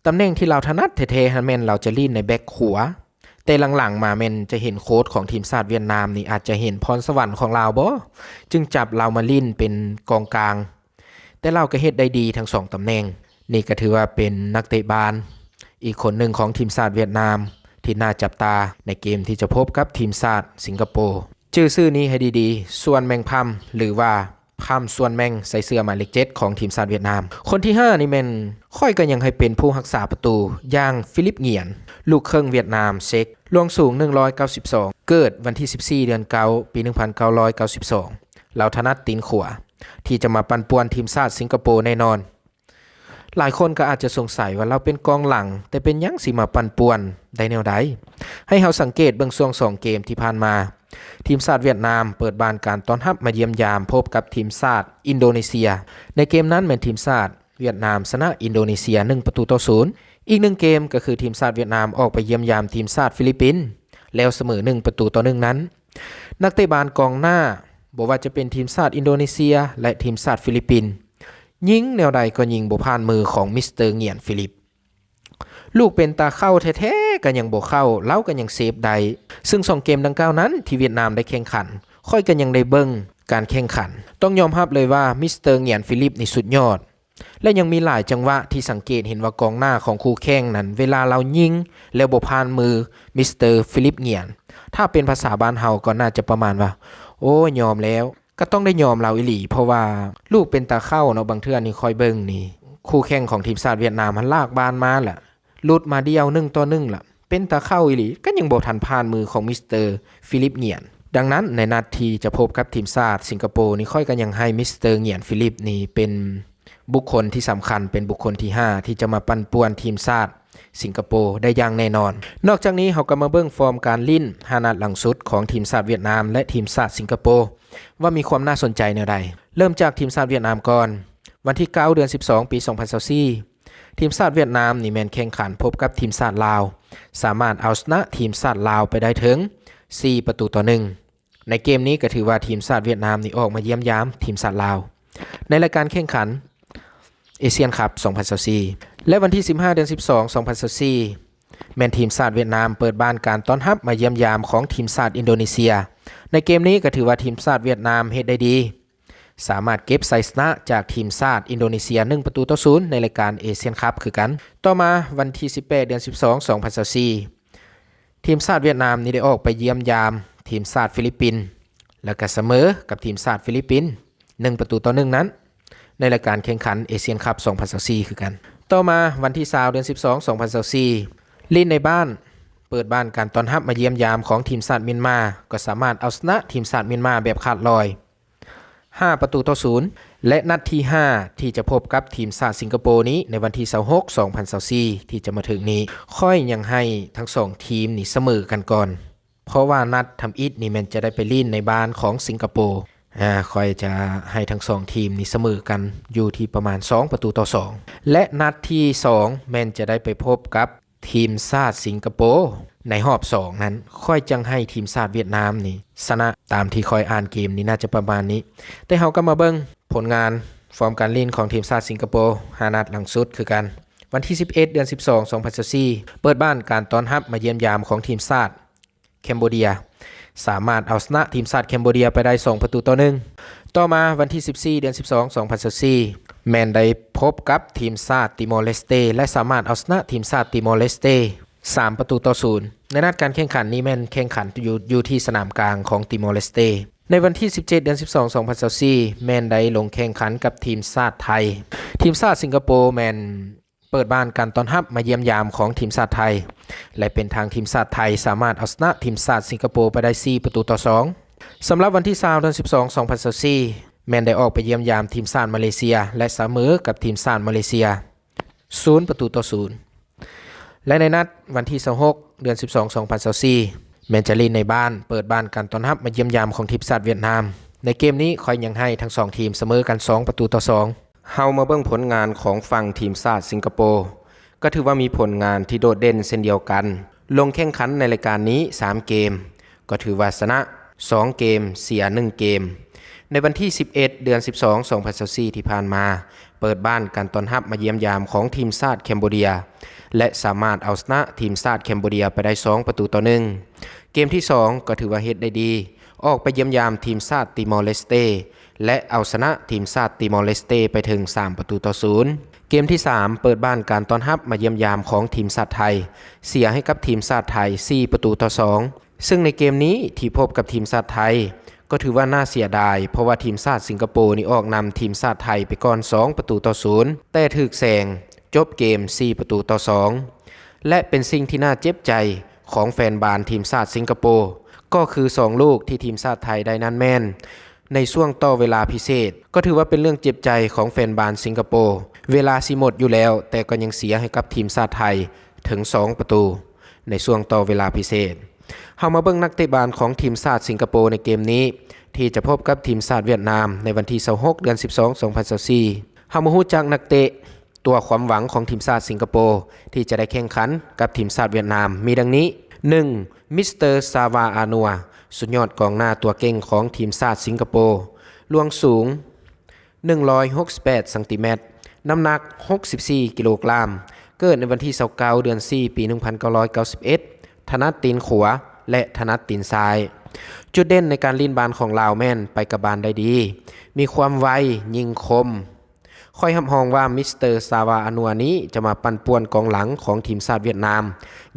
ຕຳແໜ່ງທີ່ລາວຖະໜັດແທ້ໆຫັ້ນແມ່ນລາວຈະຫຼິ້ນໃນແບັກຂວາ, ແຕ່ຫຼັງໆມາແມ່ນຈະເຫັນໂຄດຂອງທີມຊາດຫວຽດນາມນີ້ອາດຈະເຫັນພອນສະຫວັນຂອງລາວບໍ ຈຶ່ງຈັບລາວມາຫຼິ້ນເປັນກອງກາງ, ແຕ່ລາວກໍເຮັດໄດ້ດີທັງສອງຕຳແໜ່ງ. ນີ້ກໍຖືວ່າເປັນນັກເຕະບານອີກຄົນໜຶ່ງຂອງທີມຊາດຫວຽດນາມທີ່ໜ້າຈັບຕາໃນເກມທີ່ຈະພົບກັບທີມຊາດສິງກະໂປ. ຈື່ຊື່ນີ້ໃຫ້ດີໆ, ສ່ວນແມງພຳ ຫຼືວ່າ ພຳສ່ວນແມງ ໃສ່ເສື້ອໝາຍເລກເຈັດຂອງທີມຊາດຫວຽດນາມ. ຄົນທີຫ້ານີ້ແມ່ນ ຂ້ອຍກໍຍັງໃຫ້ເປັນຜູ້ຮັກສາປະຕູ ຢ່າງ ຟີລິບ ຫງຽນ ລູກເຄິ່ງຫວຽດນາມເຊັກ ລວງສູງໜຶ່ງຮ້ອຍເກົ້າສິບສອງ, ເກີດວັນທີສິບສີ່ ເດືອນເກົ້າ ປີໜຶ່ງພັນເກົ້າຮ້ອຍເກົ້າສິບສອງ. ລາວຖະໜັດຕີນຂວາ ທີ່ຈະມາປັ່ນປ່ວນທີມຊາດສິງກະໂປແນ່ນອນ. ຫຼາຍຄົນກໍອາດຈະສົງໄສວ່າລາວເປັນກອງຫຼັງ, ແຕ່ເປັນຫຍັງຊິມາປັ່ນປ່ວນໄດ້ແນວໃດ? ໃຫ້ເຮົາສັງເກດເບິ່ງຊ່ວງສອງເກມທີ່ຜ່ານມາ, ທີມຊາດຫວຽດນາມເປີດບ້ານການຕ້ອນຮັບມາຢ້ຽມຢາມພົບກັບທີມຊາດອິນໂດເນເຊຍ. ໃນເກມນັ້ນແມ່ນທີມຊາດຫວຽດນາມຊະນະອິນໂດເນເຊຍໜຶ່ງປະຕູຕໍ່ສູນ. ອີກໜຶ່ງເກມກໍຄືທີມຊາດຫວຽດນາມອອກໄປຢ້ຽມຢາມທີມຊາດຟີລິບປິນ ແລ້ວສະເໝີໜຶ່ງປະຕູຕໍ່ໜຶ່ງນັ້ນ. ນັກເຕະບານກອງໜ້າ ບໍ່ວ່າຈະເປັນທີມຊາດອິນໂດເນເຊຍ ແລະ ທີມຊາດຟີລິບປິນ ຍິງແນວໃດກໍຍິງບໍ່ຜ່ານມືຂອງມິສເຕີ ຫງຽນ ຟີລິບ. ລູກເປັນຕາເຂົ້າແທ້ໆກໍຍັງບໍ່ເຂົ້າ, ລາວກໍຍັງເຊບໄດ້. ຊຶ່ງສອງເກມດັ່ງກ່າວນັ້ນທີ່ຫວຽດນາມໄດ້ແຂ່ງຂັນ, ຂ້ອຍກໍຍັງໄດ້ເບິ່ງການແຂ່ງຂັນ. ຕ້ອງຍອມຮັບເລີຍວ່າມິສເຕີ ຫງຽນ ຟີລິບນີ້ສຸດຍອດ. ແລະ ຍັງມີຫຼາຍຈັງຫວະທີ່ສັງເກດເຫັນວ່າກອງໜ້າຂອງຄູ່ແຂ່ງນັ້ນ ເວລາລາວຍິງແລ້ວບໍ່ຜ່ານມືມິສເຕີ ຟີລິບ ຫງຽນ, ຖ້າເປັນພາສາບ້ານເຮົາກໍໜ້າຈະປະມານວ່າ ໂອ້ຍ ຍອມແລ້ວ. ກໍຕ້ອງໄດ້ຍອມລາວອີ່ຫຼີ, ເພາະວ່າລູກເປັນຕາເຂົ້າເນາະ. ບາງເທື່ອນີ້ຂ້ອຍເບິ່ງນີ້ ຄູ່ແຂ່ງຂອງທີມຊາດຫວຽດນາມຫັ້ນລາກບານມາລະ ຫຼຸດມາດ່ຽວໜຶ່ງຕໍ່ໜຶ່ງລະ ເປັນຕາເຂົ້າອີ່ຫຼີ, ກໍຍັງບໍ່ທັນຜ່ານມືຂອງມິສເຕີ ຟີລິບ ຫງຽນ. ດັ່ງນັ້ນ ໃນນັດທີ່ຈະພົບກັບທີມຊາດສິງກະໂປນີ້ ຂ້ອຍກໍຍັງໃຫ້ມິສເຕີ ຫງຽນ ຟີລິບນີ້ເປັນບຸກຄົນທີ່ສຳຄັນ, ເປັນບຸກຄົນທີຫ້າທີ່ຈະມາປັ່ນປ່ວນທີມຊາດສິງກະໂປໄດ້ຢ່າງແນ່ນອນ. ນອກຈາກນີ້ ເຮົາກໍມາເບິ່ງຟອມການຫຼິ້ນຫ້ານັດຫຼັງສຸດຂອງທີມຊາດຫວຽດນາມ ແລະ ທີມຊາດສິງກະໂປ ວ່າມີຄວາມໜ້າສົນໃຈແນວໃດ. ເລີ່ມຈາກທີມຊາດຫວຽດນາມກ່ອນ. ວັນທີເກົ້າ ເດືອນສິບສອງ ປີສອງພັນຊາວສີ່ ທີມຊາດຫວຽດນາມນີ້ແມ່ນແຂ່ງຂັນພົບກັບທີມຊາດລາວ, ສາມາດເອົາຊະນະທີມຊາດລາວໄປໄດ້ເຖິງສີ່ປະຕູຕໍ່ໜຶ່ງ. ໃນເກມນີ້ກໍຖືວ່າທີມຊາດຫວຽດນາມນີ້ອອກມາຢ້ຽມຢາມທີມຊາດລາວ ໃນລາຍການແຂ່ງຂັນເອຊຽນຄັບສອງພັນຊາວສີ່ ແລະ ວັນທີສິບຫ້າ ເດືອນສິບສອງ ສອງພັນຊາວສີ່ ແມ່ນທີມຊາດຫວຽດນາມເປີດບ້ານການຕ້ອນຮັບມາຢ້ຽມຢາມຂອງທີມຊາດອິນໂດເນເຊຍ. ໃນເກມນີ້ກໍຖືວ່າທີມຊາດຫວຽດນາມເຮັດໄດ້ດີ, ສາມາດເກັບໄຊຊະນະຈາກທີມຊາດອິນໂດເນເຊຍໜຶ່ງປະຕູຕໍ່ສູນ ໃນລາຍການເອຊຽນຄັບຄືກັນ. ຕໍ່ມາວັນທີສິບແປດ ເດືອນສິບສອງ ສອງພັນຊາວສີ່ ທີມຊາດຫວຽດນາມນີ້ໄດ້ອອກໄປຢ້ຽມຢາມທີມຊາດຟີລິບປິນ ແລ້ວກໍສະເໝີກັບທີມຊາດຟີລິບປິນໜຶ່ງປະຕູຕໍ່ໜຶ່ງນັ້ນ ໃນລາຍການແຂ່ງຂັນເອຊຽນຄັບສອງພັນຊາວສີ່ຄືກັນ. ຕໍ່ມາວັນທີຊາວ ເດືອນສິບສອງ ສອງພັນຊາວສີ່ ຫຼິ້ນໃນບ້ານ ເປີດບ້ານການຕ້ອນຮັບມາຢ້ຽມຢາມຂອງທີມຊາດມຽນມາ ກໍສາມາດເອົາຊະນະທີມຊາດມຽນມາແບບຂາດລອຍ ຫ້າປະຕູຕໍ່ສູນ ແລະ ນັດທີຫ້າທີ່ຈະພົບກັບທີມຊາດສິງກະໂປນີ້ ໃນວັນທີຊາວຫົກ ສອງພັນຊາວສີ່ ທີ່ຈະມາເຖິງນີ້ ຂ້ອຍຍັງໃຫ້ທັງສອງທີມນີ້ສະເໝີກັນກ່ອນ, ເພາະວ່ານັດທຳອິດນີ້ແມ່ນຈະໄດ້ໄປຫຼິ້ນໃນບ້ານຂອງສິງກະໂປ. ອາ ຂ້ອຍຈະໃຫ້ທັງສອງທີມນີ້ສະເໝີກັນຢູ່ທີ່ປະມານສອງປະຕູຕໍ່ສອງ ແລະ ນັດທີສອງແມ່ນຈະໄດ້ໄປພົບກັບ ທີມຊາດສິງກະໂປໃນຮອບສອງນັ້ນ ຂ້ອຍຈັ່ງໃຫ້ທີມຊາດຫວຽດນາມນີ້ຊະນະ. ຕາມທີ່ຂ້ອຍອ່ານເກມນີ້ໜ້າຈະປະມານນີ້. ແຕ່ເຮົາກໍມາເບິ່ງຜົນງານຟອມການຫຼິ້ນຂອງທີມຊາດສິງກະໂປຫ້ານັດຫຼັງສຸດຄືກັນ. ວັນທີສິບເອັດ ເດືອນສິບສອງ ສອງພັນຊາວສີ່ ເປີດບ້ານການຕ້ອນຮັບມາຢ້ຽມຢາມຂອງທີມຊາດ ແຄມໂບເດຍ ສາມາດເອົາຊະນະທີມຊາດແຄມໂບເດຍໄປໄດ້ສອງປະຕູຕໍ່ໜຶ່ງ. ຕໍ່ມາວັນທີສິບສີ່ ເດືອນສິບສອງ ສອງພັນຊາວສີ່ ແມ່ນໄດ້ພົບກັບທີມຊາດຕີມໍເລສເຕ ແລະ ສາມາດເອົາຊະນະທີມຊາດຕີມໍເລສເຕສາມປະຕູຕໍ່ສູນ. ໃນນັດການແຂ່ງຂັນນີ້ແມ່ນແຂ່ງຂັນຢູ່ ຢູ່ທີ່ສະໜາມກາງຂອງຕີມໍເລສເຕ. ໃນວັນທີສິບເຈັດ ເດືອນສິບສອງ ສອງພັນຊາວສີ່ ແມ່ນໄດ້ລົງແຂ່ງຂັນກັບທີມຊາດໄທ. ທີມຊາດສິງກະໂປແມ່ນ ເປີດບ້ານການຕ້ອນຮັບມາຢ້ຽມຢາມຂອງທີມຊາດໄທ ແລະ ເປັນທາງທີມຊາດໄທສາມາດເອົາຊະນະທີມຊາດສິງກະໂປໄປໄດ້ສີ່ປະຕູຕໍ່ສອງ. ສຳລັບວັນທີຊາວ ເດືອນສິບສອງ ສອງພັນຊາວສີ່ ແມ່ນໄດ້ອອກໄປຢ້ຽມຢາມທີມຊາດມາເລເຊຍ ແລະ ສະເໝີກັບທີມຊາດມາເລເຊຍສູນປະຕູຕໍ່ສູນ. ແລະ ໃນນັດວັນທີຊາວຫົກ ເດືອນສິບສອງ ສອງພັນຊາວສີ່ ແມ່ນຈະຫຼິ້ນໃນບ້ານ ເປີດບ້ານການຕ້ອນຮັບມາຢ້ຽມຢາມຂອງທີມຊາດຫວຽດນາມ. ໃນເກມນີ້ຂ້ອຍຍັງໃຫ້ທັງສອງທີມສະເໝີກັນສອງປະຕູຕໍ່ສອງ. ເຮົາມາເບິ່ງຜົນງານຂອງຝັ່ງທີມຊາດສິງກະໂປ ກໍຖືວ່າມີຜົນງານທີ່ໂດດເດັ່ນເຊັ່ນດຽວກັນ. ລົງແຂ່ງຂັນໃນລາຍການນີ້ສາມເກມ ກໍຖືວ່າຊະນະສອງເກມ ເສຍໜຶ່ງເກມ. ໃນວັນທີສິບເອັດ ເດືອນສິບສອງ ສອງພັນຊາວສີ່ ທີ່ຜ່ານມາ ເປີດບ້ານການຕ້ອນຮັບມາຢ້ຽມຢາມຂອງທີມຊາດແຄມໂບເດຍ ແລະ ສາມາດເອົາຊະນະທີມຊາດແຄມໂບເດຍໄປໄດ້ສອງປະຕູຕໍ່ໜຶ່ງ. ເກມທີສອງ ກໍຖືວ່າເຮັດໄດ້ດີ ອອກໄປຢ້ຽມຢາມທີມຊາດຕີມໍເລສເຕ ແລະ ເອົາຊະນະທີມຊາດຕີມໍເລສເຕໄປເຖິງສາມປະຕູຕໍ່ສູນ. ເກມທີສາມ ເປີດບ້ານການຕ້ອນຮັບມາຢ້ຽມຢາມຂອງທີມຊາດໄທ ເສຍໃຫ້ກັບທີມຊາດໄທສີ່ປະຕູຕໍ່ສອງ. ເຊິ່ງໃນເກມນີ້ທີ່ພົບກັບທີມຊາດໄທ ກໍຖືວ່າໜ້າເສຍດາຍ ເພາະວ່າທີມຊາດສິງກະໂປນີ້ອອກນຳທີມຊາດໄທໄປກ່ອນສອງປະຕູຕໍ່ສູນ ແຕ່ຖືກແຊງ ຈົບເກມສີ່ປະຕູຕໍ່ສອງ ແລະ ເປັນສິ່ງທີ່ໜ້າເຈັບໃຈຂອງແຟນບານທີມຊາດສິງກະໂປ ກໍຄືສອງລູກທີ່ທີມຊາດໄທໄດ້ນັ້ນແມ່ນ ໃນຊ່ວງຕໍ່ເວລາພິເສດ ກໍຖືວ່າເປັນເລື່ອງເຈັບໃຈຂອງແຟນບານສິງກະໂປ. ເວລາຊິໝົດຢູ່ແລ້ວ ແຕ່ກໍຍັງເສຍໃຫ້ກັບທີມຊາດໄທເຖິງສອງປະຕູໃນຊ່ວງຕໍ່ເວລາພິເສດ. ເຮົາມາເບິ່ງນັກເຕະບານຂອງທີມຊາດສິງກະໂປໃນເກມນີ້ ທີ່ຈະພົບກັບທີມຊາດຫວຽດນາມໃນວັນທີຊາວຫົກ ເດືອນສິບສອງ ສອງພັນຊາວສີ່. ເຮົາມາຮູ້ຈັກນັກເຕະ ຕົວຄວາມຫວັງຂອງທີມຊາດສິງກະໂປທີ່ຈະໄດ້ແຂ່ງຂັນກັບທີມຊາດຫວຽດນາມມີດັ່ງນີ້: ໜຶ່ງ ມິສເຕີ ຊາວາ ອານົວ ສຸດຍອດກອງໜ້າຕົວເກັ່ງຂອງທີມຊາດສິງກະໂປ, ລວງສູງໜຶ່ງຮ້ອຍຫົກສິບແປດຊັງຕີແມັດ, ນ້ຳໜັກຫົກສິບສີ່ກິໂລກຣາມ, ເກີດໃນວັນທີຊາວເກົ້າ ເດືອນສີ່ ປີໜຶ່ງພັນເກົ້າຮ້ອຍເກົ້າສິບເອັດ, ຖະໜັດຕີນຂວາ ແລະ ຖະໜັດຕີນຊ້າຍ. ຈຸດເດັ່ນໃນການຫຼິ້ນບານຂອງລາວແມ່ນໄປກັບບານໄດ້ດີ, ມີຄວາມໄວ, ຍິງຄົມ. ຂ້ອຍຮັບຮອງວ່າມິສເຕີ ຊາວາ ອານົວ ນີ້ຈະມາປັ່ນປ່ວນກອງຫຼັງຂອງທີມຊາດຫວຽດນາມ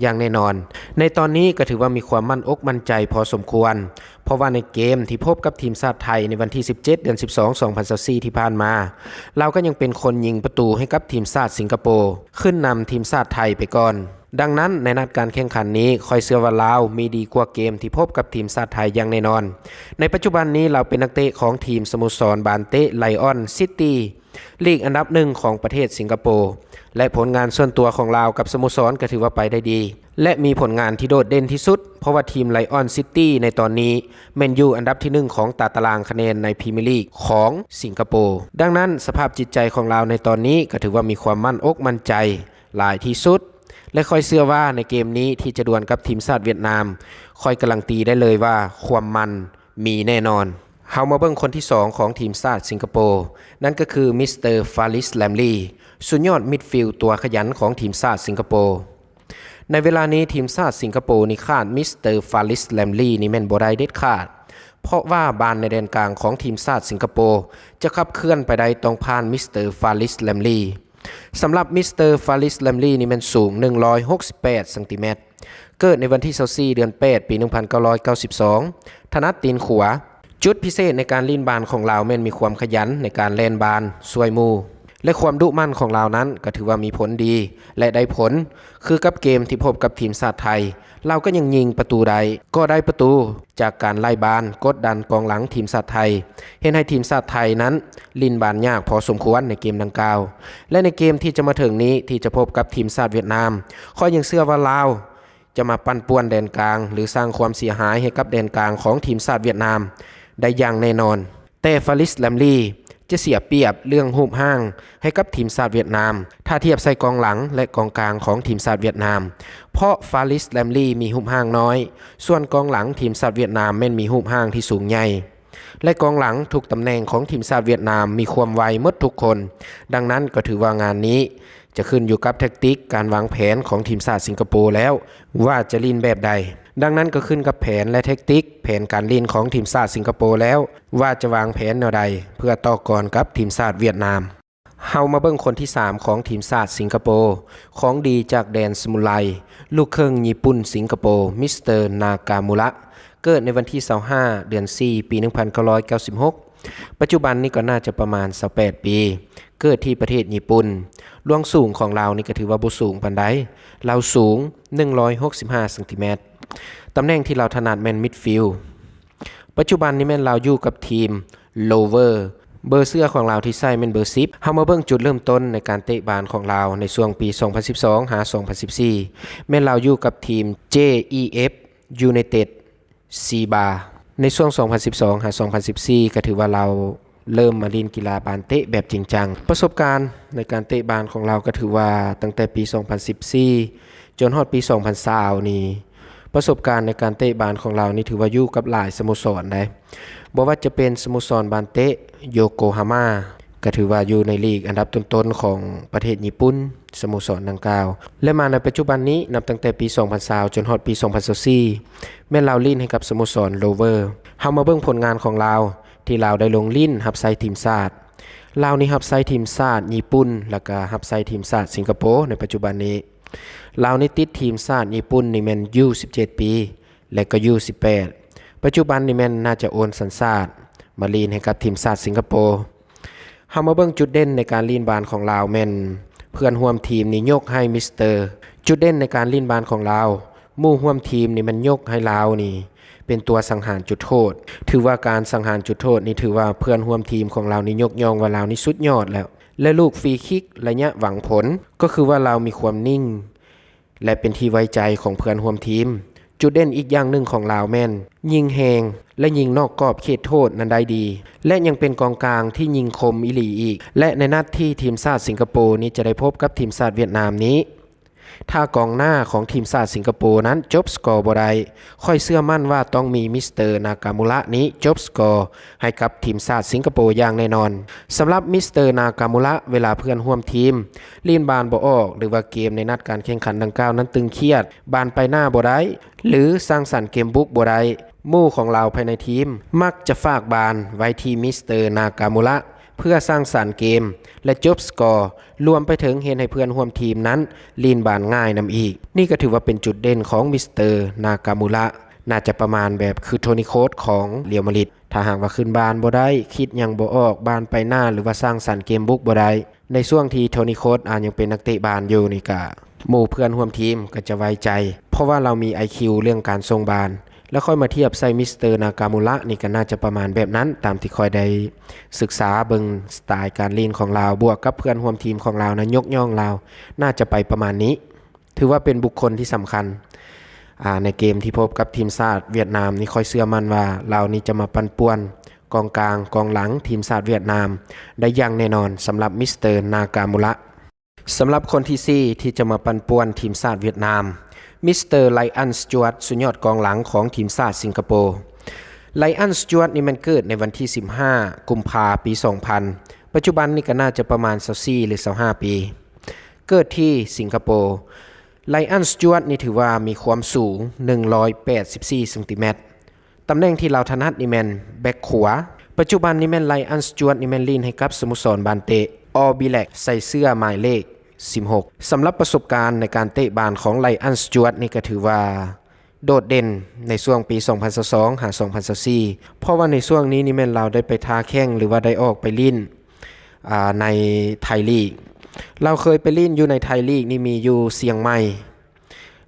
ຢ່າງແນ່ນອນ. ໃນຕອນນີ້ກໍຖືວ່າມີຄວາມໝັ້ນອົກໝັ້ນໃຈພໍສົມຄວນ, ເພາະວ່າໃນເກມທີ່ພົບກັບທີມຊາດໄທໃນວັນທີສິບເຈັດ ເດືອນສິບສອງ ສອງພັນຊາວສີ່ ທີ່ຜ່ານມາ, ລາວກໍຍັງເປັນຄົນຍິງປະຕູໃຫ້ກັບທີມຊາດສິງກະໂປຂຶ້ນນຳທີມຊາດໄທໄປກ່ອນ. ດັ່ງນັ້ນ, ໃນນັດການແຂ່ງຂັນນີ້, ຂ້ອຍເຊື່ອວ່າລາວມີດີກວ່າເກມທີ່ພົບກັບທີມຊາດໄທຢ່າງແນ່ນອນ. ໃນປັດຈຸບັນນີ້, ລາວເປັນນັກເຕະຂອງທີມສະໂມສອນບານເຕະ ໄລອອນ ຊິດຕີ້ ລີກອັນດັບໜຶ່ງຂອງປະເທດສິງກະໂປ ແລະ ຜົນງານສ່ວນຕົວຂອງລາວກັບສະໂມສອນກໍຖືວ່າໄປໄດ້ດີ ແລະ ມີຜົນງານທີ່ໂດດເດັ່ນທີ່ສຸດ, ເພາະວ່າທີມ ໄລອອນ ຊິດຕີ້ ໃນຕອນນີ້ແມ່ນຢູ່ອັນດັບທີໜຶ່ງຂອງຕາຕະລາງຄະແນນໃນພຣີເມຍລີກຂອງສິງກະໂປ. ດັ່ງນັ້ນ, ສະພາບຈິດໃຈຂອງລາວໃນຕອນນີ້ກໍຖືວ່າມີຄວາມໝັ້ນອົກໝັ້ນໃຈ ຫຼາຍທີ່ສຸດ ແລະ ຂ້ອຍເຊື່ອວ່າໃນເກມນີ້ທີ່ຈະດວນກັບທີມຊາດຫວຽດນາມ, ຂ້ອຍກາລັນຕີໄດ້ເລີຍວ່າຄວາມມັນມີແນ່ນອນ. ເຮົາມາເບິ່ງຄົນທີສອງຂອງທີມຊາດສິງກະໂປ, ນັ້ນກໍຄືມິສເຕີ ຟາຣິສ ແລມລີ, ສຸດຍອດມິດຟິລຕົວຂະຫຍັນຂອງທີມຊາດສິງກະໂປ. ໃນເວລານີ້ທີມຊາດສິງກະໂປນີ້ຂາດມິສເຕີ ຟາຣິສ ແລມລີນີ້ແມ່ນບໍ່ໄດ້ເດັດຂາດ, ເພາະວ່າບານໃນແດນກາງຂອງທີມຊາດສິງກະໂປຈະຂັບເຄື່ອນໄປໄດ້ຕ້ອງຜ່ານມິສເຕີ ຟາຣິສ ແລມລີ. ສຳລັບມິສເຕີ ຟາຣິສ ແລມລີນີ້ແມ່ນສູງໜຶ່ງຮ້ອຍຫົກສິບແປດຊັງຕີແມັດ, ເກີດໃນວັນທີຊາວສີ່ ເດືອນແປດ ປີໜຶ່ງພັນເກົ້າຮ້ອຍເກົ້າສິບສອງ, ຖະໜັດຕີນຂວາ. ຈຸດພິເສດໃນການຫຼິ້ນບານຂອງລາວແມ່ນມີຄວາມຂະຫຍັນໃນການແລ່ນບານຊ່ວຍໝູ່ ແລະ ຄວາມດຸໝັ່ນຂອງລາວນັ້ນກໍຖືວ່າມີຜົນດີ ແລະ ໄດ້ຜົນ, ຄືກັບເກມທີ່ພົບກັບທີມຊາດໄທ, ລາວກໍຍັງຍິງປະຕູໄດ້, ກໍໄດ້ປະຕູຈາກການໄລ່ບານ, ກົດດັນກອງຫຼັງທີມຊາດໄທ, ເຮັດໃຫ້ທີມຊາດໄທນັ້ນຫຼິ້ນບານຍາກພໍສົມຄວນໃນເກມດັ່ງກ່າວ. ແລະ ໃນເກມທີ່ຈະມາເຖິງນີ້ທີ່ຈະພົບກັບທີມຊາດຫວຽດນາມ, ຂ້ອຍຍັງເຊື່ອວ່າລາວຈະມາປັ່ນປ່ວນແດນກາງ ຫຼື ສ້າງຄວາມເສຍຫາຍໃຫ້ກັບແດນກາງຂອງທີມຊາດຫວຽດນາມໄດ້ຢ່າງແນ່ນອນ. ແຕ່ ຟາຣິສ ແລມລີ ຈະເສຍປຽບເລື່ອງຮູບຮ່າງໃຫ້ກັບທີມຊາດຫວຽດນາມ ຖ້າທຽບໃສ່ກອງຫຼັງ ແລະ ກອງກາງຂອງທີມຊາດຫວຽດນາມ ເພາະຟາຣິສ ແລມລີ ມີຮູບຮ່າງນ້ອຍ, ສ່ວນກອງຫຼັງທີມຊາດຫວຽດນາມແມ່ນມີຮູບຮ່າງທີ່ສູງໃຫຍ່ ແລະ ກອງຫຼັງທຸກຕຳແໜ່ງຂອງທີມຊາດຫວຽດນາມມີຄວາມໄວໝົດທຸກຄົນ. ດັ່ງນັ້ນກໍຖືວ່າງານນີ້ຈະຂຶ້ນຢູ່ກັບແທັກຕິກການວາງແຜນຂອງທີມຊາດສິງກະໂປແລ້ວ ວ່າຈະຫຼິ້ນແບບໃດ. ດັ່ງນັ້ນກໍຂຶ້ນກັບແຜນ ແລະ ແທັກຕິກ ແຜນການຫຼິ້ນຂອງທີມຊາດສິງກະໂປແລ້ວ ວ່າຈະວາງແຜນແນວໃດ ເພື່ອຕໍ່ກອນກັບທີມຊາດຫວຽດນາມ. ເຮົາມາເບິ່ງຄົນທີສາມຂອງທີມຊາດສິງກະໂປ, ຂອງດີຈາກແດນສະມຸນໄລ, ລູກເຄິ່ງຍີ່ປຸ່ນ-ສິງກະໂປ, ມິສເຕີ ນາກາມູຣະ, ເກີດໃນວັນທີຊາວຫ້າ ເດືອນສີ່ ປີໜຶ່ງພັນເກົ້າຮ້ອຍເກົ້າສິບຫົກ ປັດຈຸບັນນີ້ກໍໜ້າຈະປະມານຊາວແປດປີ, ເກີດທີ່ປະເທດຍີ່ປຸ່ນ. ລວງສູງຂອງລາວນີ້ກໍຖືວ່າບໍ່ສູງປານໃດ, ລາວສູງໜຶ່ງຮ້ອຍຫົກສິບຫ້າເຊັນຕີແມັດ. ຕຳແໜ່ງທີ່ລາວຖະໜັດແມ່ນມິດຟິລ. ປັດຈຸບັນນີ້ແມ່ນລາວຢູ່ກັບທີມໂລເວີ. ເບີເສື້ອຂອງລາວທີ່ໃສ່ແມ່ນເບີສິບ. ເຮົາມາເບິ່ງຈຸດເລີ່ມຕົ້ນໃນການເຕະບານຂອງລາວໃນຊ່ວງປີສອງພັນສິບສອງຫາສອງພັນສິບສີ່ ແມ່ນລາວຢູ່ກັບທີມ ເຈ ອີ ເອັຟ ຢູໄນເຕັດ ຊີບາ. ໃນຊ່ວງສອງພັນສິບສອງຫາສອງພັນສິບສີ່ ກໍຖືວ່າລາວເລີ່ມມາຫຼິ້ນກິລາບານເຕະແບບຈິງຈັງ. ປະສົບການໃນການເຕະບານຂອງລາວກໍຖືວ່າຕັ້ງແຕ່ປີສອງພັນສິບສີ່ ຈົນຮອດປີສອງພັນຊາວນີ້ ປະສົບການໃນການເຕະບານຂອງລາວນີ້ຖືວ່າຢູ່ກັບຫຼາຍສະໂມສອນໃດ໋. ບໍ່ວ່າຈະເປັນສະໂມສອນບານເຕະໂຍໂກຮາມາ ກໍຖືວ່າຢູ່ໃນລີກອັນດັບຕົ້ນໆຂອງປະເທດຍີ່ປຸ່ນ, ສະໂມສອນດັ່ງກ່າວ. ແລະ ມາໃນປັດຈຸບັນນີ້, ນັບຕັ້ງແຕ່ປີສອງພັນຊາວ ຈົນຮອດປີສອງພັນຊາວສີ່ ແມ່ນລາວຫຼິ້ນໃຫ້ກັບສະໂມສອນໂລເວີ. ເຮົາມາເບິ່ງຜົນງານຂອງລາວ ທີ່ລາວໄດ້ລົງຫຼິ້ນຮັບໃຊ້ທີມຊາດ. ລາວນີ້ຮັບໃຊ້ທີມຊາດຍີ່ປຸ່ນ ແລ້ວກະຮັບໃຊ້ທີມຊາດສິງກະໂປໃນປັດຈຸບັນນີ້. ລາວນີ້ຕິດທີມຊາດຍີ່ປຸ່ນນີ້ແມ່ນຢູສິບເຈັດປີ ແລະ ກໍຢູສິບແປດ. ປັດຈຸບັນນີ້ແມ່ນໜ້າຈະໂອນສັນຊາດມາຫຼິ້ນໃຫ້ກັບທີມຊາດສິງກະໂປ. ເຮົາມາເບິ່ງຈຸດເດັ່ນໃນການຫຼິ້ນບານຂອງລາວແມ່ນເພື່ອນຮ່ວມທີມນີ້ຍົກໃຫ້ມິສເຕີ. ຈຸດເດັ່ນໃນການຫຼິ້ນບານຂອງລາວ, ໝູ່ຮ່ວມທີມນີ້ແມ່ນຍົກໃຫ້ລາວນີ້ເປັນຕົວສັງຫານຈຸດໂທດ. ຖືວ່າການສັງຫານຈຸດໂທດນີ້ ຖືວ່າເພື່ອນຮ່ວມທີມຂອງລາວນີ້ຍົກຍ້ອງວ່າລາວນີ້ສຸດຍອດແລ້ວ. ແລະ ລູກຟຣີຄິກໄລຍະຫວັງຜົນ ກໍຄືວ່າລາວມີຄວາມນິ່ງ ແລະ ເປັນທີ່ໄວ້ໃຈຂອງເພື່ອນຮ່ວມທີມ. ຈຸດເດັ່ນອີກຢ່າງໜຶ່ງຂອງລາວແມ່ນຍິງແຮງ ແລະ ຍິງນອກກອບເຂດໂທດນັ້ນໄດ້ດີ ແລະ ຍັງເປັນກອງກາງທີ່ຍິງຄົມອີ່ຫຼີອີກ. ແລະ ໃນນັດທີ່ທີມຊາດສິງກະໂປນີ້ຈະໄດ້ພົບກັບທີມຊາດຫວຽດນາມນີ້, ຖ້າກອງໜ້າຂອງທີມຊາດສິງກະໂປນັ້ນຈົບສະກໍບໍ່ໄດ້, ຂ້ອຍເຊື່ອໝັ້ນວ່າຕ້ອງມີມິສເຕີ ນາກາມູຣະນີ້ຈົບສະກໍໃຫ້ກັບທີມຊາດສິງກະໂປຢ່າງແນ່ນອນ. ສຳລັບມິສເຕີ ນາກາມູຣະ, ເວລາເພື່ອນຮ່ວມທີມຫຼິ້ນບານບໍ່ອອກ ຫຼືວ່າເກມໃນນັດການແຂ່ງຂັນດັ່ງກ່າວນັ້ນຕຶງຄຽດ, ບານໄປໜ້າບໍ່ໄດ້ ຫຼື ສ້າງສັນເກມບຸກບໍ່ໄດ້, ໝູ່ຂອງລາວພາຍໃນທີມມັກຈະຝາກບານໄວ້ທີ່ມິສເຕີ ນາກາມູຣະ ເພື່ອສ້າງສັນເກມ ແລະ ຈົບສະກໍ, ລວມໄປເຖິງເຮັດໃຫ້ເພື່ອນຮ່ວມທີມນັ້ນຫຼິ້ນບານງ່າຍນຳອີກ. ນີ້ກໍຖືວ່າເປັນຈຸດເດັ່ນຂອງມິສເຕີ ນາກາມູຣະ, ໜ້າຈະປະມານແບບຄືໂທນີ ໂຄຣສຂອງຣຽວມາດຣິດ. ຖ້າຫາກວ່າຂຶ້ນບານບໍ່ໄດ້, ຄິດຫຍັງບໍ່ອອກ, ບານໄປໜ້າ ຫຼືວ່າສ້າງສັນເກມບຸກບໍ່ໄດ້, ໃນຊ່ວງທີ່ໂທນີ ໂຄຣສ ອາ ຍັງເປັນນັກເຕະບານຢູ່ນີ້ກະ ໝູ່ເພື່ອນຮ່ວມທີມກໍຈະໄວ້ໃຈ ເພາະວ່າລາວມີໄອຄິວເລື່ອງການສົ່ງບານ. ແລ້ວຂ້ອຍມາທຽບໃສ່ມິສເຕີ ນາກາມູຣະ ນີ້ກໍໜ້າຈະປະມານແບບນັ້ນ, ຕາມທີ່ຂ້ອຍໄດ້ສຶກສາເບິ່ງສະໄຕການຫຼິ້ນຂອງລາວ ບວກກັບເພື່ອນຮ່ວມທີມຂອງລາວນະ ຍົກຍ້ອງລາວ, ໜ້າຈະໄປປະມານນີ້. ຖືວ່າເປັນບຸກຄົນທີ່ສຳຄັນ, ອາ, ໃນເກມທີ່ພົບກັບທີມຊາດຫວຽດນາມນີ້, ຂ້ອຍເຊື່ອໝັ້ນວ່າລາວນີ້ຈະມາປັ່ນປ່ວນກອງກາງ, ກອງຫຼັງທີມຊາດຫວຽດນາມໄດ້ຢ່າງແນ່ນອນ ສຳລັບມິສເຕີ ນາກາມູຣະ. ສຳລັບຄົນທີສີ່ທີ່ຈະມາປັ່ນປ່ວນທີມຊາດຫວຽດນາມ, ມິສເຕີ ໄລອັນ ສະຈວດ, ສຸດຍອດກອງຫຼັງຂອງທີມຊາດສິງກະໂປ. ໄລອັນ ສະຈວດ ນີ້ແມ່ນເກີດໃນວັນທີສິບຫ້າ ກຸມພາ ປີສອງພັນ, ປັດຈຸບັນນີ້ກໍໜ້າຈະປະມານຊາວສີ່ ຫຼື ຊາວຫ້າປີ, ເກີດທີ່ສິງກະໂປ. ໄລອັນ ສະຈວດ ນີ້ຖືວ່າມີຄວາມສູງໜຶ່ງຮ້ອຍແປດສິບສີ່ເຊັນຕີແມັດ. ຕຳແໜ່ງທີ່ລາວຖະໜັດນີ້ແມ່ນແບັກຂວາ. ປັດຈຸບັນນີ້ແມ່ນ ໄລອັນ ສະຈວດ ນີ້ແມ່ນຫຼິ້ນໃຫ້ກັບສະໂມສອນບານເຕະ ອອລ ບລັກ ໃສ່ເສື້ອໝາຍເລກສິບຫົກ. ສຳລັບປະສົບການໃນການເຕະບານຂອງ ໄລອັນ ສະຈວດ ນີ້ກໍຖືວ່າໂດດເດັ່ນໃນຊ່ວງປີສອງພັນຊາວສອງຫາສອງພັນຊາວສີ່ ເພາະວ່າໃນຊ່ວງນີ້ນີ້ແມ່ນລາວໄດ້ໄປທ້າແຂ່ງ ຫຼືວ່າໄດ້ອອກໄປຫຼິ້ນ ອາ ໃນໄທລີກ. ລາວເຄີຍໄປຫຼິ້ນຢູ່ໃນໄທລີກນີ້ມີຢູ່ຊຽງໃໝ່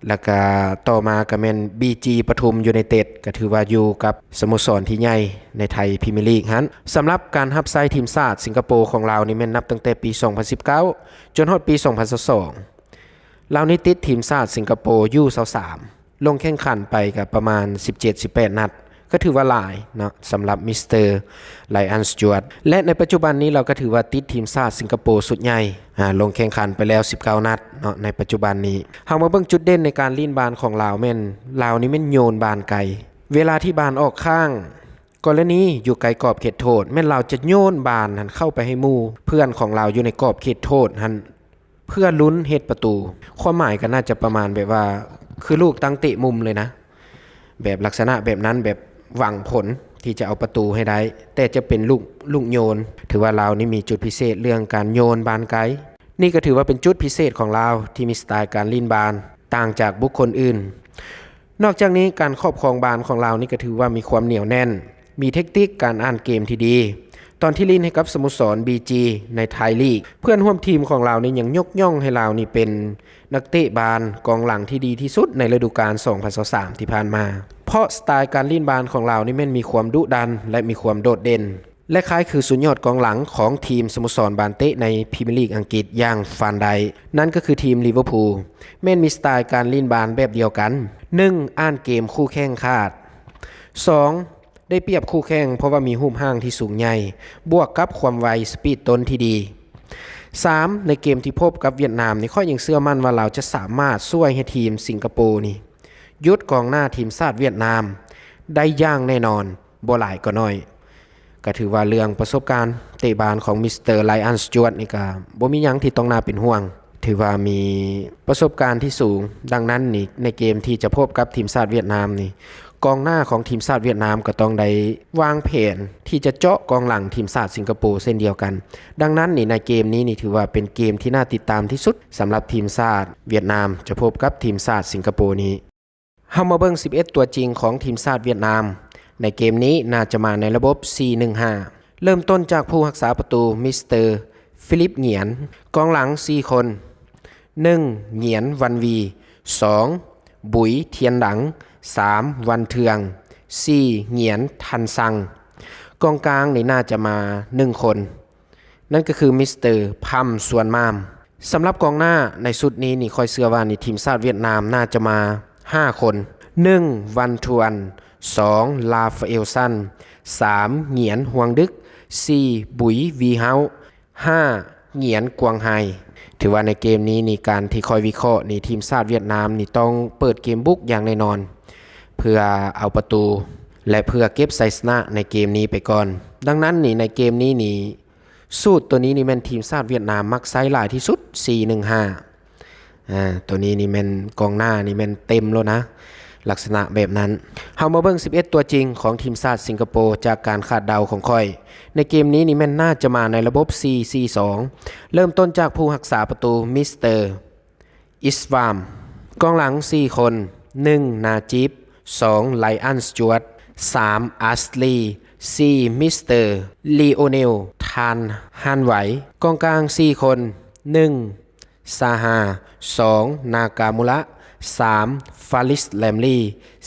ແລ້ວກະຕໍ່ມາກະແມ່ນ ບີຈີ ປະທຸມ ຢູໄນເຕັດ ກະຖືວ່າຢູ່ກັບສະໂມສອນທີ່ໃຫຍ່ໃນໄທ ພຣີເມຍລີກຫັ້ນ. ສຳລັບການຮັບໃຊ້ທີມຊາດສິງກະໂປຂອງລາວນີ້ແມ່ນນັບຕັ້ງແຕ່ປີສອງພັນສິບເກົ້າ ຈົນຮອດປີສອງພັນຊາວສອງ. ລາວນີ້ຕິດທີມຊາດສິງກະໂປ ຢູຊາວສາມ ລົງແຂ່ງຂັນໄປກະປະມານສິບເຈັດ ສິບແປດນັດ, ກໍຖືວ່າຫຼາຍເນາະ ສຳລັບມິສເຕີ ໄລອັນ ສະຈວດ ແລະ ໃນປັດຈຸບັນນີ້ລາວກໍຖືວ່າຕິດທີມຊາດສິງກະໂປຊຸດໃຫຍ່ ອາ ລົງແຂ່ງຂັນໄປແລ້ວສິບເກົ້ານັດເນາະ ໃນປັດຈຸບັນນີ້. ເຮົາມາເບິ່ງຈຸດເດັ່ນໃນການຫຼິ້ນບານຂອງລາວແມ່ນ ລາວນີ້ແມ່ນໂຍນບານໄກ ເວລາທີ່ບານອອກຂ້າງ ກໍລະນີຢູ່ໃກ້ກອບເຂດໂທດ ແມ່ນລາວຈະໂຍນບານຫັ້ນເຂົ້າໄປໃຫ້ໝູ່ເພື່ອນຂອງລາວຢູ່ໃນກອບເຂດໂທດຫັ້ນ ເພື່ອລຸ້ນເຮັດປະຕູ. ຄວາມໝາຍກໍໜ້າຈະປະມານແບບວ່າ ຄືລູກຕັ້ງເຕະມຸມເລີຍນະ ແບບລັກສະນະແບບນັ້ນ ແບບຫວັງຜົນທີ່ຈະເອົາປະຕູໃຫ້ໄດ້ ແຕ່ຈະເປັນລູກ ລູກໂຍນ. ຖືວ່າລາວນີ້ມີຈຸດພິເສດເລື່ອງການໂຍນບານໄກ. ນີ້ກໍຖືວ່າເປັນຈຸດພິເສດຂອງລາວທີ່ມີສະໄຕລ໌ການຫຼິ້ນບານຕ່າງຈາກບຸກຄົນອື່ນ. ນອກຈາກນີ້ ການຄອບຄອງບານຂອງລາວນີ້ກໍຖືວ່າມີຄວາມໜຽວແໜ້ນ, ມີເທັກຕິກການອ່ານເກມທີ່ດີ. ຕອນທີ່ຫຼິ້ນໃຫ້ກັບສະໂມສອນບີຈີໃນໄທລີກ, ເພື່ອນຮ່ວມທີມຂອງລາວນີ້ຍັງຍົກຍ້ອງໃຫ້ລາວນີ້ເປັນນັກເຕະບານກອງຫຼັງທີ່ດີທີ່ສຸດໃນລະດູການສອງພັນຊາວສາມທີ່ຜ່ານມາ, ເພາະສະໄຕລ໌ການຫຼິ້ນບານຂອງລາວນີ້ແມ່ນມີຄວາມດຸດັນ ແລະ ມີຄວາມໂດດເດັ່ນ. ແລະ ຄ້າຍຄືສຸດຍອດກອງຫຼັງຂອງທີມສະໂມສອນບານເຕະໃນພຣີເມຍລີກອັງກິດຢ່າງຟານໄດ, ນັ້ນກໍຄືທີມລິເວີພູລ ແມ່ນມີສະໄຕລ໌ການຫຼິ້ນບານແບບດຽວກັນ. ໜຶ່ງ ອ່ານເກມຄູ່ແຂ່ງຂາດ. ສອງ ໄດ້ປຽບຄູ່ແຂ່ງເພາະວ່າມີຮູບຮ່າງທີ່ສູງໃຫຍ່ ບວກກັບຄວາມໄວ ສະປີດຕົ້ນທີ່ດີ. ສາມ ໃນເກມທີ່ພົບກັບຫວຽດນາມນີ້ ຂ້ອຍຍັງເຊື່ອໝັ້ນວ່າລາວຈະສາມາດຊ່ວຍໃຫ້ທີມສິງກະໂປນີ້ຢຸດກອງໜ້າທີມຊາດຫວຽດນາມໄດ້ຢ່າງແນ່ນອນ. ບໍ່ຫຼາຍກໍໜ້ອຍ. ກໍຖືວ່າເລື່ອງປະສົບການເຕະບານຂອງມິສເຕີ ໄລອັນ ສະຈວດ ນີ້ກໍບໍ່ມີຫຍັງທີ່ຕ້ອງໜ້າເປັນຫ່ວງ. ຖືວ່າມີປະສົບການທີ່ສູງ. ດັ່ງນັ້ນນີ້ ໃນເກມທີ່ຈະພົບກັບທີມຊາດຫວຽດນາມນີ້ ກອງໜ້າຂອງທີມຊາດຫວຽດນາມກໍຕ້ອງໄດ້ວາງແຜນທີ່ຈະເຈາະກອງຫຼັງທີມຊາດສິງກະໂປເຊັ່ນດຽວກັນ. ດັ່ງນັ້ນນີ້ ໃນເກມນີ້ນີ້ ຖືວ່າເປັນເກມທີ່ໜ້າຕິດຕາມທີ່ສຸດສຳລັບທີມຊາດຫວຽດນາມຈະພົບກັບທີມຊາດສິງກະໂປນີ້. ເຮົາມາເບິ່ງສິບເອັດຕົວຈິງຂອງທີມຊາດຫວຽດນາມ ໃນເກມນີ້ໜ້າຈະມາໃນລະບົບສີ່ໜຶ່ງຫ້າ ເລີ່ມຕົ້ນຈາກຜູ້ຮັກສາປະຕູ ມິສເຕີ ຟີລິບ ຫງຽນ, ກອງຫຼັງສີ່ຄົນ, ໜຶ່ງ ຫງຽນ ວັນວີ, ສອງ ບຸຍ ທຽນດັງ, ສາມ ວັນເທືອງ, ສີ່ ຫງຽນ ທັນຊັງ. ກອງກາງນີ້ໜ້າຈະມາໜຶ່ງຄົນ ນັ້ນກໍຄືມິສເຕີ ພຳ ຊວນມາມ. ສຳລັບກອງໜ້າໃນຊຸດນີ້ນີ້ ຂ້ອຍເຊື່ອວ່ານີ້ທີມຊາດຫວຽດນາມໜ້າຈະມາຫ້າຄົນ, ໜຶ່ງ ວັນທວນ, ສອງ ລາຟາເອລ ຊັນ, ສາມ ຫງຽນ ຮວງດຶກ, ສີ່ ບຸຍ ວີເຮົາ, ຫ້າ ຫງຽນ ກວາງໄຮ. ຖືວ່າໃນເກມນີ້ນີ້ ການທີ່ຂ້ອຍວິເຄາະນີ້ ທີມຊາດຫວຽດນາມນີ້ຕ້ອງເປີດເກມບຸກຢ່າງແນ່ນອນ ເພື່ອເອົາປະຕູ ແລະ ເພື່ອເກັບໄຊຊະນະໃນເກມນີ້ໄປກ່ອນ. ດັ່ງນັ້ນນີ້ ໃນເກມນີ້ນີ້ ສູດຕົວນີ້ນີ້ແມ່ນທີມຊາດຫວຽດນາມມັກໃຊ້ຫຼາຍທີ່ສຸດ ສີ່ໜຶ່ງຫ້າ. ອາ ຕົວນີ້ນີ້ແມ່ນກອງໜ້ານີ້ແມ່ນເຕັມໂລດນະ ລັກສະນະແບບນັ້ນ. ເຮົາມາເບິ່ງສິບເອັດຕົວຈິງຂອງທີມຊາດສິງກະໂປ ຈາກການຄາດເດົາຂອງຂ້ອຍ. ໃນເກມນີ້ນີ້ແມ່ນໜ້າຈະມາໃນລະບົບສີ່ສີ່ສອງ ເລີ່ມຕົ້ນຈາກຜູ້ຮັກສາປະຕູ ມິສເຕີ ອິສວາມ. ກອງຫຼັງສີ່ຄົນ, ໜຶ່ງ ນາຈິບ, ສອງ ໄລອັນ ສະຈວດ, ສາມ ອັສລີ, ສີ່ ມິສເຕີ ລີໂອເນວ ທານຮານໄວ. ກອງກາງສີ່ຄົນ, ໜຶ່ງ ຊາຮາ, ສອງ ນາກາມູລະ, ສາມ ຟາລິສ ແລມລີ,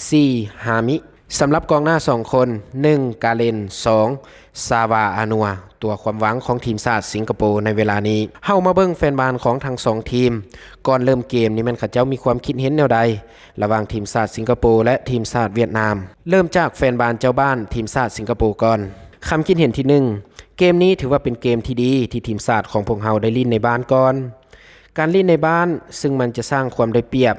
ສີ່ ຮາມິ. ສຳລັບກອງໜ້າສອງຄົນ, ໜຶ່ງ ກາເລັນ, ສອງ ຊາວາ ອານົວ, ຕົວຄວາມຫວັງຂອງທີມຊາດສິງກະໂປໃນເວລານີ້. ເຮົາມາເບິ່ງແຟນບານຂອງທັງສອງທີມ. ກ່ອນເລີ່ມເກມນີ້ແມ່ນເຂົາເຈົ້າມີຄວາມຄິດເຫັນແນວໃດ ລະຫວ່າງທີມຊາດສິງກະໂປ ແລະ ທີມຊາດຫວຽດນາມ? ເລີ່ມຈາກແຟນບານເຈົ້າບ້ານທີມຊາດສິງກະໂປກ່ອນ. ຄຳຄິດເຫັນທີໜຶ່ງ, ເກມນີ້ຖືວ່າເປັນເກມທີ່ດີທີ່ທີມຊາດຂອງພວກເຮົາໄດ້ຫຼິ້ນໃນບ້ານກ່ອນ. ການຫຼິ້ນໃນບ້ານ ຊຶ່ງມັນຈະສ້າງຄວາມໄດ້ປຽບ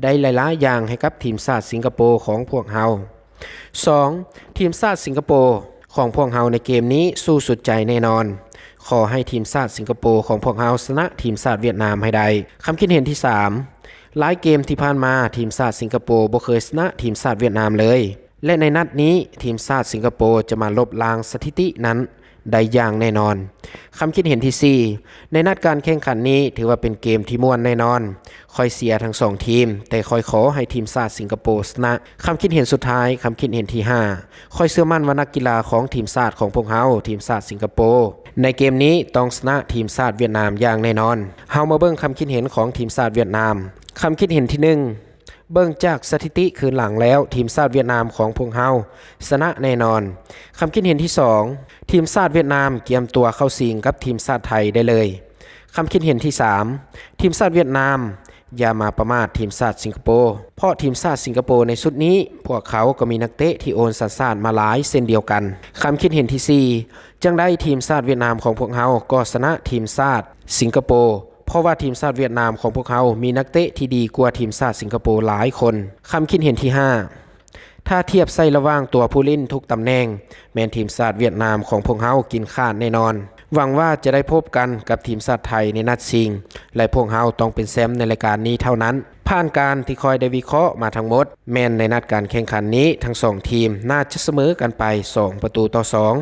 ໄດ້ຫຼາຍໆຢ່າງໃຫ້ກັບທີມຊາດສິງກະໂປຂອງພວກເຮົາ. ສອງ ທີມຊາດສິງກະໂປຂອງພວກເຮົາໃນເກມນີ້ສູ້ສຸດໃຈແນ່ນອນ. ຂໍໃຫ້ທີມຊາດສິງກະໂປຂອງພວກເຮົາຊະນະທີມຊາດຫວຽດນາມໃຫ້ໄດ້. ຄຳຄິດເຫັນທີສາມ, ຫຼາຍເກມທີ່ຜ່ານມາ ທີມຊາດສິງກະໂປບໍ່ເຄີຍຊະນະທີມຊາດຫວຽດນາມເລີຍ ແລະ ໃນນັດນີ້ ທີມຊາດສິງກະໂປຈະມາລົບລ້າງສະຖິຕິນັ້ນ ໄດ້ຢ່າງແນ່ນອນ. ຄຳຄິດເຫັນທີສີ່, ໃນນັດການແຂ່ງຂັນນີ້ ຖືວ່າເປັນເກມທີ່ມ່ວນແນ່ນອນ. ຂ້ອຍເຊຍທັງສອງທີມ, ແຕ່ຂ້ອຍຂໍໃຫ້ທີມຊາດສິງກະໂປຊະນະ. ຄຳຄິດເຫັນສຸດທ້າຍ, ຄຳຄິດເຫັນທີຫ້າ, ຂ້ອຍເຊື່ອໝັ້ນວ່ານັກກິລາຂອງທີມຊາດຂອງພວກເຮົາ, ທີມຊາດສິງກະໂປ, ໃນເກມນີ້ຕ້ອງຊະນະທີມຊາດຫວຽດນາມຢ່າງແນ່ນອນ. ເຮົາມາເບິ່ງຄຳຄິດເຫັນຂອງທີມຊາດຫວຽດນາມ. ຄຳຄິດເຫັນທີໜຶ່ງ, ເບິ່ງຈາກສະຖິຕິຄືນຫຼັງແລ້ວ, ທີມຊາດຫວຽດນາມຂອງພວກເຮົາຊະນະແນ່ນອນ. ຄຳຄິດເຫັນທີສອງ, ທີມຊາດຫວຽດນາມກຽມຕົວເຂົ້າຊິງກັບທີມຊາດໄທໄດ້ເລີຍ. ຄຳຄິດເຫັນທີສາມ, ທີມຊາດຫວຽດນາມ ຢ່າມາປະໝາດທີມຊາດສິງກະໂປ ເພາະທີມຊາດສິງກະໂປໃນຊຸດນີ້ ພວກເຂົາກໍມີນັກເຕະທີ່ໂອນສັນຊາດມາຫຼາຍເຊັ່ນດຽວກັນ. ຄຳຄິດເຫັນທີສີ່ ຈັ່ງໃດທີມຊາດຫວຽດນາມຂອງພວກເຮົາກໍຊະນະທີມຊາດສິງກະໂປ ເພາະວ່າທີມຊາດຫວຽດນາມຂອງພວກເຮົາມີນັກເຕະທີ່ດີກວ່າທີມຊາດສິງກະໂປຫຼາຍຄົນ. ຄຳຄິດເຫັນທີຫ້າ ຖ້າທຽບໃສ່ລະຫວ່າງຕົວຜູ້ຫຼິ້ນທຸກຕຳແໜ່ງ ແມ່ນທີມຊາດຫວຽດນາມຂອງພວກເຮົາກິນຂາດແນ່ນອນ. ຫວັງວ່າຈະໄດ້ພົບກັນກັບທີມຊາດໄທໃນນັດຊິງ ແລະ ພວກເຮົາຕ້ອງເປັນແຊ້ມໃນລາຍການນີ້ເທົ່ານັ້ນ. ຜ່ານການທີ່ຂ້ອຍໄດ້ວິເຄາະມາທັງໝົດ ແມ່ນໃນນັດການແຂ່ງຂັນນີ້ ທັງສອງທີມໜ້າຈະສະເໝີກັນໄປສອງປະຕູຕໍ່ສອງ.